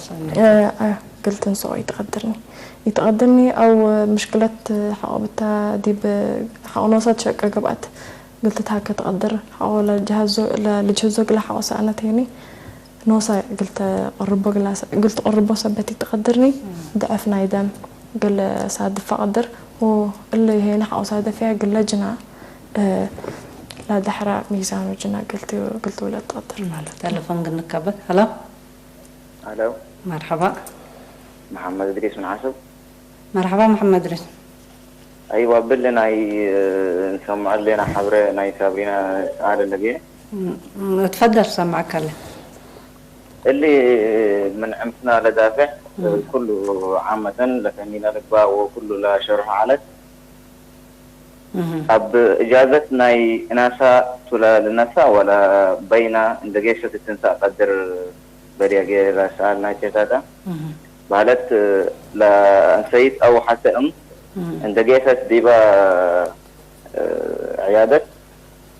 ሰኒ። እ፣ አ፣ ግል ትንስኦ ኢትቀድርኒ፣ ኢትቀድርኒ አው ምሽክለት ሐቆ ብታ ዲብ ሐቆ ኖሰ ትሸቀ ገብአት ግል ትትሃከ ትቀድር። ሐቆ ለልጅሀዞ፣ ለልጅህዞ ግለ ሐቆ ሰአነት ሄኒ ኖሰ እግል ተቀርቦ ግላ ሰ-፣ እግል ትቀርቦ ሰበት ኢትቀድርኒ፣ እም። ደዐፍ ናይ ደም እግል ሳድፋ ቀድር፣ ወእለ ሄነ ሐቆ ሳደፍያ እግል ለጅና፣ እ፣ ለደሕረ ሚዛኑ ጅና እግል ት-፣ እግል ትውለድ ትቀድር ማለት። ተለፎን ግንከበት። ሀሎ። ሀሎ። መርሐባ። መሐመድ እድሪስ ምን ዐሰብ። መርሐባ መሐመድ ሪስ። አይዋ፣ ብሊ ናይ፣ እ፣ እንሰምዖ ህሌና ሐብሬ ናይ ሳብሪና ሰኣል ለብዬ። እም፣ እም፣ እትፈደል ሰምዐከ ህለ። እሊ ምን ዕምትና ለዳፌዕ፣ እም። ኩሉ ዓመተን ለከኒነ ልግባእ ወኩሉ ለሸርሖ ዐለት። እህ። አብ እጃዘት ናይ እናሳ ቱ ለልነሳ ወለ በይና እንደ ጌሰት ትንሳእ ቀድር በዲያ ጌረ ሰኣል ናይቼ ታተ። እህ። በህለት ለአንሰይት አው ሐተ እም እህ። እንደ ጌሰት ዲበ፣ እ፣ ዕያደት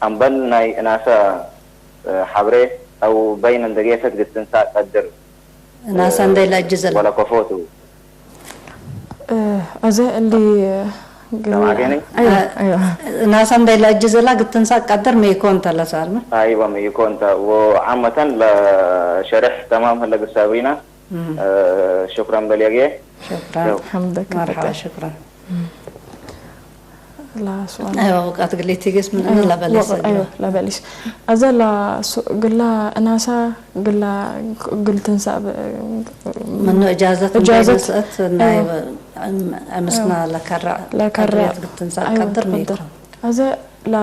አምበል ናይ እናሳ፣ እ፣ ሐብሬ አው በይን እንደ ጌሰት ግድ ትንሳእ ቀድር። እናሰ እንዴ ለአጅዘ ለ- ወለከፎቱ። እ፣ አዜ እሊ ግል-፣ ሰማዕኬኒ? አይዋ፣ አ-፣ አይዋ። እናሰ እንዴ ለአጅዘ ላ ግትንሳ ቀድር ሜኮን ተለሳልመ? አይዋ፣ ሜኮን ተ-፣ ወዓመተን ለሸርሕ ተማም ህለ ግሳብሪና፣ እ፣ ሹክረን በል የጌ። ሹክረን። ያው። ሐምደክ መርሐባ፣ በጣም። ሹክረን። ላ ሱአል። አይዋ፣ ወቃት ግሌ ቲግስ ምን አይዋ፣ ለበሊስ ወቅ-፣ አይዋ፣ ለበሊስ። አዘ ላ ሱ-፣ ግላ እናሳ፣ ግላ፣ ግል ትንሳእ ብ-፣ ምኑ እጃዘት እጃዘት። እንዳይመስአት ናይ አይዋ። ብ-፣ እም-፣ እምስና አይዋ። ለከረዕ ለከረዕ። ቅድርየት ግትንሳእ አይዋ፣ ቀድር ትቀድር። ሜኮ። አዘ ላ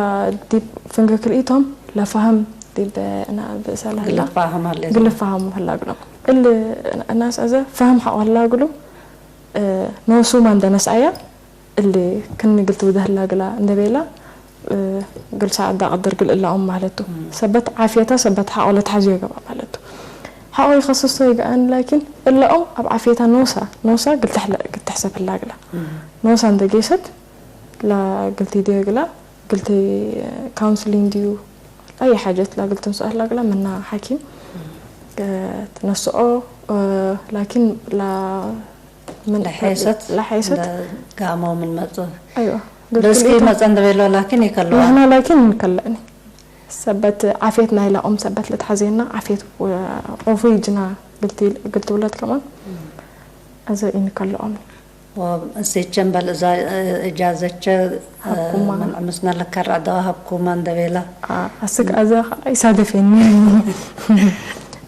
ዲብ ፍንጌ ክልኢቶም ለፋህም ዲብ እና ብእሰ ለህላ ግልፋህም ሀሌት። ግልፋህም ህላ እግሎም። እል እናስ አዘ ፋህም ሐቆ ህላ እግሉ፣ እ፣ ኖሱመ እንደ ነስአያ፣ እሊ ክኒ እግል ትውደህ ህላ እግላ እንደ ቤላ፣ እ፣ እግል ሳዕዳ ቀድር እግል እላኦም ማለቱ። እም። ሰበት ዓፍየታ ሰበት ሐቆ ለትሐዝዮ ገብአ ማለቱ። ሐቆ ይኸስስቶ ይገአን፣ ላኪን እላኦም እብ ዓፍየታ ኖሳ፣ ኖሳ እግል ተሕለ-፣ እግል ተሕሰብ ህላ እግላ። እም። ኖሳ እንደ ጌሰት ለእግል ቲዴ እግላ፣ እግል ቲ-፣ ካውንስሊንግ ዲዩ፣ አይ ሓጀት ለእግል ትንስኦ ህላ እግላ ምና ሐኪም፣ እም። እ፣ ትነስኦ፣ እ፣ ላኪን ለ-፣ ምን ለሐይሰት ለሐይሰት እንደ ጋሞ ምን መጽእ። አይዋ። ግል ብእስኪ ክልኢቶም መጽእ እንደ ቤሎ ላኪን ይከለዋ። ንሕና ላኪን እንከለእኒ። ሰበት ዓፍየት ናይላ ኦም ሰበት ለትሐዜና ዓፍየት ወ-፣ ኦፉ ይጅና ግልቲ-፣ ግልቲ ውለት ከማን እም። አዘ ኢንከለኦምኒ። ወእሴቼ እምበል እዛ እጃዘቼ ሀብኩማ። ምን ዕምስነ ለከረዕ ደዋ ሀብኩማ እንደ ቤላ። አ-፣ አስክ አዘ ኢሳደፌኒ።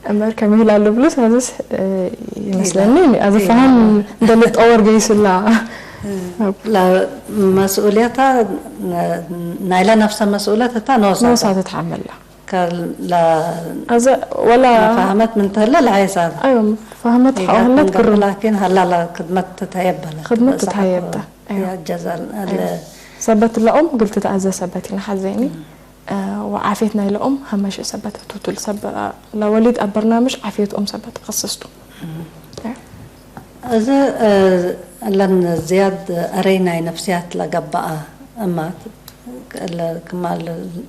እምበር ከመይ ላሉ ብሉስ አዘስ፣ እ፣ ይመስለኒ፣ ኢላ-፣ አዘ ኢላ-፣ ፈሀም እንደ ልጠወር ገይስላ። ላ መስኡልየታ ናይለ ነፍሰ መስኡለት እታ ኖሳ ኖሳ ተ-፣ ትትሐመላ። ከለ አዘ ወላ መፋህመት ምን ተህለ ለሐይሳብ። አዮ፣ መፋህመት ኢጋ ሐዋለት ትንገር ግሩም። ላኪን ሀላ ለክድመት ትትሀየብ በለ። ክድመት ትትሀየብ ተ-፣ አዮ። ያጀዛል አለ። አዮ። ሰበት ለኦም ግል ትትአዘ ሰበት ይነሐዘኒ። እም። እ፣ ወዓፍየት ናይ ለኦም ሀመሽ ሰበት ቱቱል ሰብ፣ እ፣ ለወሊድ አብ በርናምጅ ዓፍየት ኦም ሰበት ከሰስቱ። እም። አዮ። እዚ፣ እ፣ እለን ዝያድ አረይ ናይ ነፍስያት ለገብአ እማት፣ ለ-፣ ክማል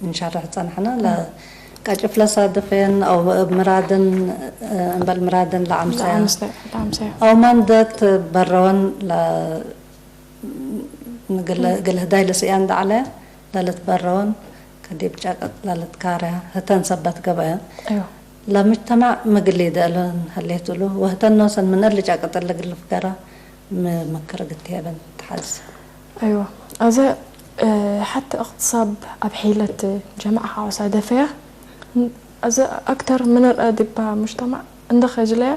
እንሸርሕ ጸንሐነ፣ ለ-፣ ቀጭፍ ለሳድፌን አው እብ ምራድን፣ እ፣ እምበል ምራድን ለአምሰያ ለአምሰያ፣ ለአምሰያ። አው ማንደት በረወን ለ-፣ እግል፣ እግል ህዳይ ለስእያን ደዐለ ለልትበረወን ከዲብ ጨቅጥ ለልትካረያ ህተን ሰበት ገብአን። አዮ። ለምጅተማዕ ምግል ይደአለን ሀሌት እሉ፣ ወህተን ኖሰን ምን እሊ ጨቅጥ እሊ እግል ልፍገራ ም-፣ ምክር እግል ትሄበን ተሐዝ። አይዋ። አዘ፣ እ፣ ሐተ እቅትሳብ አብ ሒለት ጀማዕ ሐቆ ሳደፈያ፣ አዘ አክተር ምን ርአ ዲባ ሙጅተማዕ እንደ ከጅለያ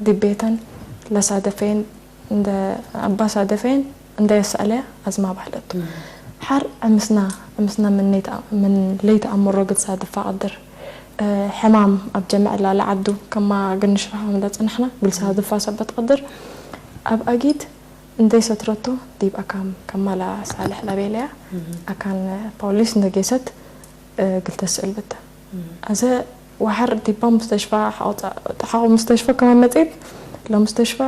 ዲብ ቤተን ለሳደፈየን እንደ አባ ሳደፈየን እንደ የሰአለያ አዝማብ ሀለቱ። እም። ሐር ዕምስና፣ ዕምስና ምን ሌት አ-፣ ምን ሌት አምሮ እግል ሳድፋ ቀድር። እ፣ ሕማም አብ ጀመዕ ላለ ዐዱ ከማ እግል ንሽረሖም ለጸናሕና እግል እም። ሳድፋ ሰበት ቀድር። አብ አጊድ እንዴ ሰትረቱ ዲብ አካን ከማላ ሳልሕ ለቤለያ እም። አካን ፖሊስ እንዴ ጌሰት፣ እ፣ እግል ተስእል ብተ። እም። አዘ ወሐር ዲባ ሙስተሽፋ ሐቆ ጸ-፣ ሐቆ ሙስተሽፋ ከማን መጽኤት፣ ለሙስተሽፋ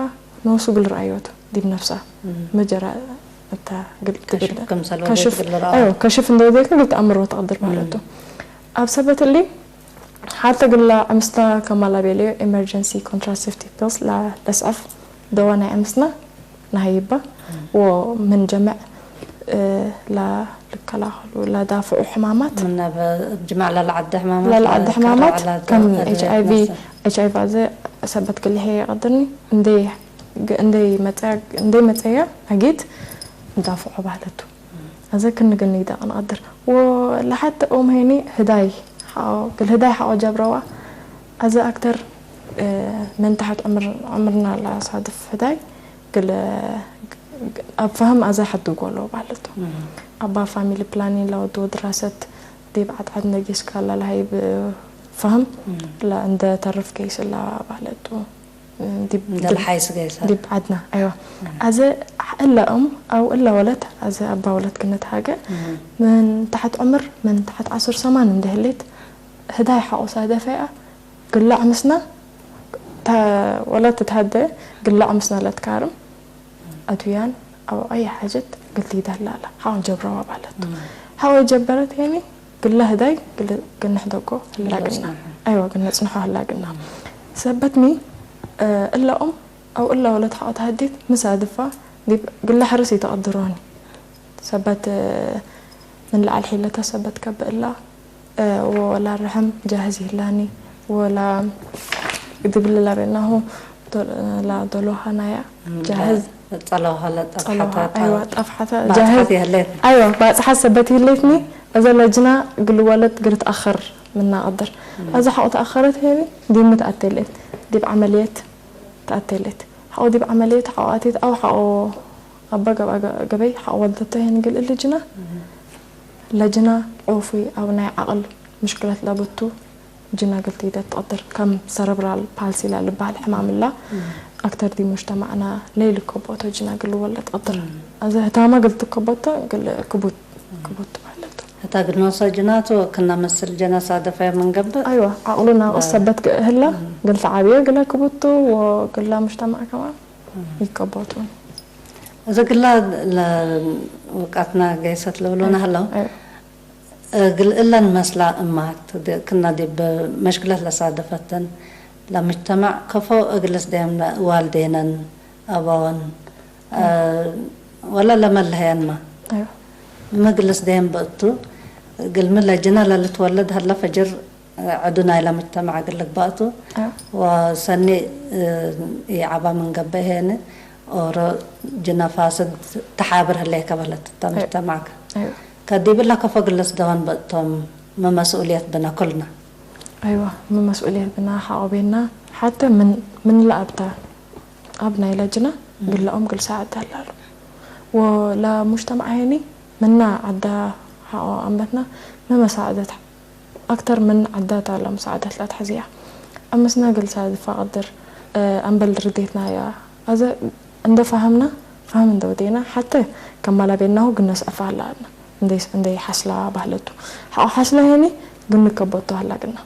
ኖሱ እግል ረአዮት ዲብ ነፍሳ እም። መጀራ እተ እግል ከሽፍ ትብል። ክምሰል ወዴት ከሽፍ፣ እግል ረአ። አዮ፣ ከሽፍ እንዴ ወዴከ እግል ተአምሮ ተቅድር ማለቱ። እም። አብ ሰበት እሊ፣ ሐተ እግላ ዕምስታ ከማላ ቤለዮ ኤመርጀንሲ ኮንትራሴፕቲቭ ፒልስ ለ-፣ ለስዐፍ ደዋ ናይ ዕምስና ነሀይባ እም። ወምን ጀመዕ፣ እ፣ ለልከላከሉ ለዳፍዑ ሕማማት ምነ ብ-፣ ጅማዕ ለለዐደ ሕማማት ለለዐደ ለከራ ሕማማት ዐለ ከም ተ-፣ ኤች አይ ቪ፣ ነፍሰ። ኤች አይ ቪ አዘ ሰበት ግልሄ ይቀድርኒ እንዴ ግ-፣ እንዴ መጸያ፣ እንዴ መጸያ አጊድ ንዳፍዖ ባህለቱ። እም። አዘ ክን ግል ንግደቅ ንቀድር። ወለሐተ ኦም ሄኒ ህዳይ ሐቆ፣ ግል ህዳይ ሐቆ ጀብረዋ። አዘ አክተር፣ እ፣ ምን ተሐት ዕምር-፣ ዕምርና ለሳድፍ ህዳይ ግል፣ ግ-፣ ግ-፣ አብ ፈህም አዘ ሐድጎ ለው ባለቱ። እም። አባ ፋሚሊ ፕላኒን ለወድዎ ድራሰት ዲብ ዐድዐድ ነጊስ ካላ ለሀይብ ፈህም እም። ለእንደ ተርፍ ገይስ እላ ባለቱ። ዲብ፣ እንደ ዲብ፣ ለሓይስ ገይሳ። ዲብ ዐድና፣ አይዋ። እም። አዘ እለ እም አው እለ ወለት፣ አዘ አባ ወለት ክነት ሃገ፣ እም። ምን ተሐት ዑምር፣ ምን ተሐት ዐስር ሰማን እንደ ህሌት፣ ህዳይ ሐቆ ሳደፈያ፣ ግላዕ ምስና፣ ተ-፣ ወለት ትትሃደ፣ ግላዕ ምስና ለትካርም፣ አዱያን አው አይ ሓጀት ግል ሊደህ ላለ ሐቆ ጀብረዋ ባለቱ። እም። ሐቆ ጀበረት ሄኒ፣ ግለ ህዳይ ግል፣ ግል ንሕደጎ ህላግና። ነጽንሖ። አይወ፣ ግል ነጽንሖ ህላግና። እም። ሰበትኒ፣ እ፣ እለ ኦም አው እለ ወለት ሐቆ ተሀዲት ምሳድፋ ዲብ ግለ ሕርስ ኢተቀድሮኒ። ሰበት፣ እ፣ ምን ለዐል ሒለተ ሰበት ከብእላ፣ እ፣ ወላ ርሕም ጃህዝ ይህላኒ፣ ወላ ዲብሊ ለቤልናሁ ዶል-፣ ላዶሎሃ ናያ እም፣ ጃህዝ ጸለውሃ ለጠፍሐተ ጸለውሃ፣ አይዋ፣ ጠፍሐተ ባጽሐት ጃህዝ። የህሌት። አይዋ፣ ባጽሐት ሰበት ይህሌትኒ፣ እዘ ለጅና እግል ወለድ እግል ተአኸር ምና ቀድር። እም። አዘ ሐቆ ተአኸረት ሄኒ፣ ዲብ ሚ ተአቴሌት፣ ዲብ ዐመልየት ተአቴሌት። ሐቆ ዲብ ዐመልየት ሐቆ አቴት አው ሐቆ አበ ገብአ ገ-፣ ገበይ ሐቆ ወልደተ ሄኒ እግል እሊ ጅና። እም። ለጅና ዑፉይ አው ናይ ዐቅል ምሽክለት ለቡቱ ጅና እግል ቲደ ትቀድር፣ ከም ሰረብራል ፓልሲ ለልበሀል ሕማም እላ፣ እም። አክተር ዲብ ሙጅተማዕና ለኢልከቦቶ ጅና እግል ልወለድ ትቀድር። እም። አዘ ህታመ እግል ትከቦቶ እግል ክቡት፣ እም። ክቡት ማለት። ህታ እግል ኖሶ ጅናቱ ክና መስል ጀና ሳደፈ ምን ገብእ። አይዋ፣ ዐቅሉ ናቅስ ለ-፣ ሰበት ግ-፣ ህላ፣ እም። እግል ተዓብዮ እግለ ክቡቱ ወእግላ ሙጅተማዕ ከማን እም። ይከቦቱ። እዘ ግላ ለ-፣ ውቃትና ገይሰት ልብሉነ አይ፣ ህለው። አይ። እግል እለን መስላ እማት ድ-፣ ክና ዲብ መሽክለት ለሳደፈተን ለምጅተማዕ ከፎ እግል ስደየም ዋልዴነን አበወን፣ እ፣ ወለ ለመለሀየንመ። አዮ። ሚ እግል ስደየም ብእቱ፣ እግልሚ ለጅነ ለልትወለድ ሀለ ፈጅር ዐዱ ናይለ ምጅተማዕ እግል ልግበእ ቱ። አዮ። ወሰኒ፣ እ፣ ኢዐበ ምን ገብእ ሄኒ ኦሮ ጅነ ፋስድ ተሓብር ህሌከ በለት እተ አዮ። ምጅተማዕከ። አዮ። ከዲብለ ከፎ እግል ልስደወን ብእቶም፣ ሚ መስኡልየት ብነ ኩልነ። አይዋ፣ ሚ መስኡልየት ብነ ሐቆ ቤና፣ ሐቴ ምን፣ ምን ለአብተ አብ ናይለ ጅና እም። ግለኦም ግል ሳዕድ ሀላሉ። ወለሙጅተማዕ ሄኒ ምና ዐዳ ሐቆ አንበትና ሚ መሳዕደት አክተር ምን ዐዳ ተ ለሙሳዕደት ለአትሐዝያ። አመስና ግል ሳድፋ ቀድር፣ እ፣ አምበል ርዴትናያ አዘ እንደ ፋህምና፣ ፋህም እንደ ወዴና፣ ሐቴ ከማላ ቤናሁ ግነ ሰአፋ ሀላ አድነ። እንደ፣ እንደ ሐስላ ባህለቱ። ሐቆ ሐስላ ሄኒ ግኒ ከበቶ ሀላ ግና።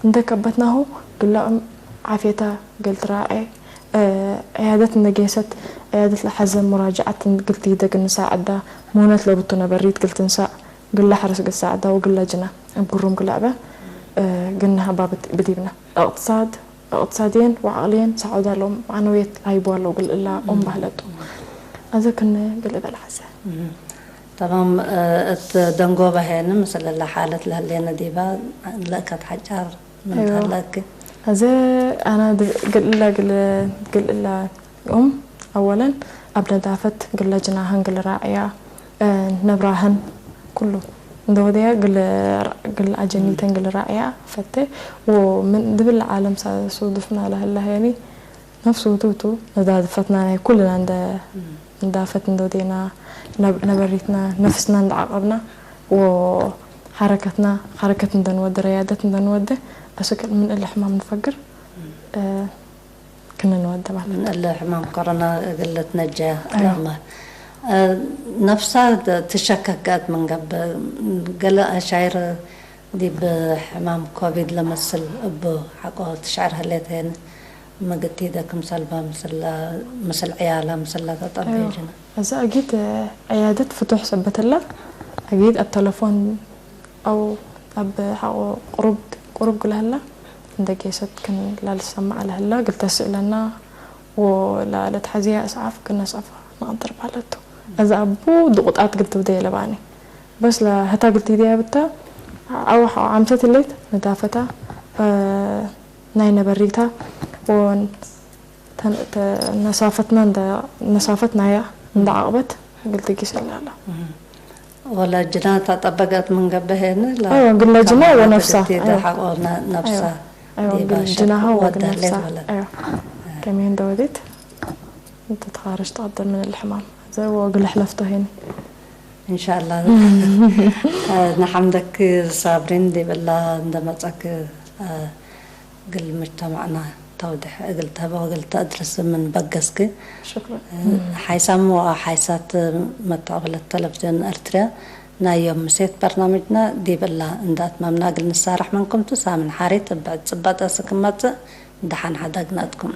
እንደ ከበትናሁ ግላም ዓፍየተ እግል ትራዔ፣ እ፣ ዕያደት እንደ ጌሰት፣ ዕያደት ለሐዘ ሙራጅዐት እግል ቲደ ግኒ ሳዕዳ፣ ሙህነት ለብቱ ነበሪት እግል ትንሳእ፣ ግለ ሐርስ እግል ሳዕዳ ወግለ ጅና እብ ግሩም ግለዕበ፣ እ፣ ግኒ ሀባ ብት-፣ ብዲብነ። እቅትሳድ፣ እቅትሳድየን ወዐቅልየን ሳዑዳሎም መዕነውየት ላሂቡ ዐለው እግል እላ ኦም እም። ባህለቱ። አዘ ክነ እግል እበል ሐዘ። እም። ተማም፣ እ፣ እት ደንጎበ ሄን ምስል እለ ሓለት ለህሌነ ዲበ ለእከት ሐጫር ምን አይዋ። ተህለኪ? አዘ አና ድ-፣ እግል እላ እግል፣ እግል እላ ኦም አወለን አብ ነዳፈት እግለ ጅናህን እግል ራዕያ፣ እ፣ ነብራህን ኩሉ እንደ ወደያ እግል፣ እግል አጀኒተን እግል ራዕያ ፈቴ። ወምን ድብል ዓለም ሳ-፣ ሱዱፍና ለህላ ሄኒ ነፍስ ውቱ ቱ ነዳፈትና ናይ ኩልና እንደ፣ እም። ነዳፈት እንደ ወዴና ነብ-፣ ነበሪትና ነፍስና እንደ ዓቀብና ወሐረከትና፣ ሐረከት እንደ ንወደ፣ ረያደት እንደ ንወደ፣ አስክ ምን እለ ሕማም ንፈግር፣ እም። እ፣ ክነ ንወደ ማለት ምን እለ ሕማም ኮሮና እግል ልትነጀ አይዋ። ለእመ፣ እ፣ ነፍሳ ትሸከክ ገአት ምን ገብእ፣ ገሌ አሻይር ዲብ ሕማም ኮቪድ ለመስል እቡ ሐቆ ትሽዕር ህሌት ሄን፣ ምግቲደ ክምሰልበ ምስለ፣ ምስል ዕያላ ምስለ ተጠብየ አይዋ። ጅነ። አዘ አጊድ ዕያደት ፍቱሕ ሰበት ህለ፣ አጊድ አብ ተለፎን አው አብ ሐቆ ቅሩብ፣ ቅሩብ ግለ ህለ፣ እንደ ጌሰት ክን ላልሰማዕ ለህለ እግል ተስእለና ወለአለትሐዝያ እስዓፍ ክነስአፋ ነቀድር ማለት ቱ። አዘ አቡ ድቁጣት እግል ትብደየ ለባኒ። በስ ለህታ እግል ቲድያ ብተ፣ አው ሐቆ ዓምሰት ህሌት ነዳፈታ፣ እ፣ ናይ ነበሪታ ወን ተን-፣ ተ-፣ ነሳፈትና እንደ፣ ነሳፈት ናያ እንደ ዓቅበት እግል ትጊስ እላለ። እህ። ወለ ጅና ተጠበቀት ምን ገብእ ሄን ለ-፣ አይዋ፣ እግል ለጅና ከማና ወነፍሳ። ትግል ቲደ አይዋ። ሐቆ ነ-፣ ነፍሳ አይዋ። አይዋ፣ ዲበ እግል ሸክ ጅናሃ ወእግል ወደ ህሌት ነፍሳ። ወለ። አይዋ። ከመ እንደ ወዴት እንተ ተኻረጅ ተቀደም ምን እለ ሕማም። ዘ ወእግል ሕለፍቶ ሄን። እንሻአላህ። እ፣ ነሐምደክ ሳብሪን ዲብላ እንደ መጸክ፣ እ፣ እግል ሙጅተማዕና ተውዴሕ እግል ተህበ ወእግል ተአድርስ ምን በገስክ። ሽክረን። እ፣ ሓይሳም ወሓይሳት መተቀብለት ተለፍዝዮን ኤርትርያ ናይ ዮም ምሴት በርናምጅነ ዲብ እላ እንደ አትመምና እግል ንሳረሕ ምንኩም ቱ። ሳምን ሓሪት እብ ዕድ ጽባጠ እስክ መጽእ፣ ደሓን ሐዳግናትኩም።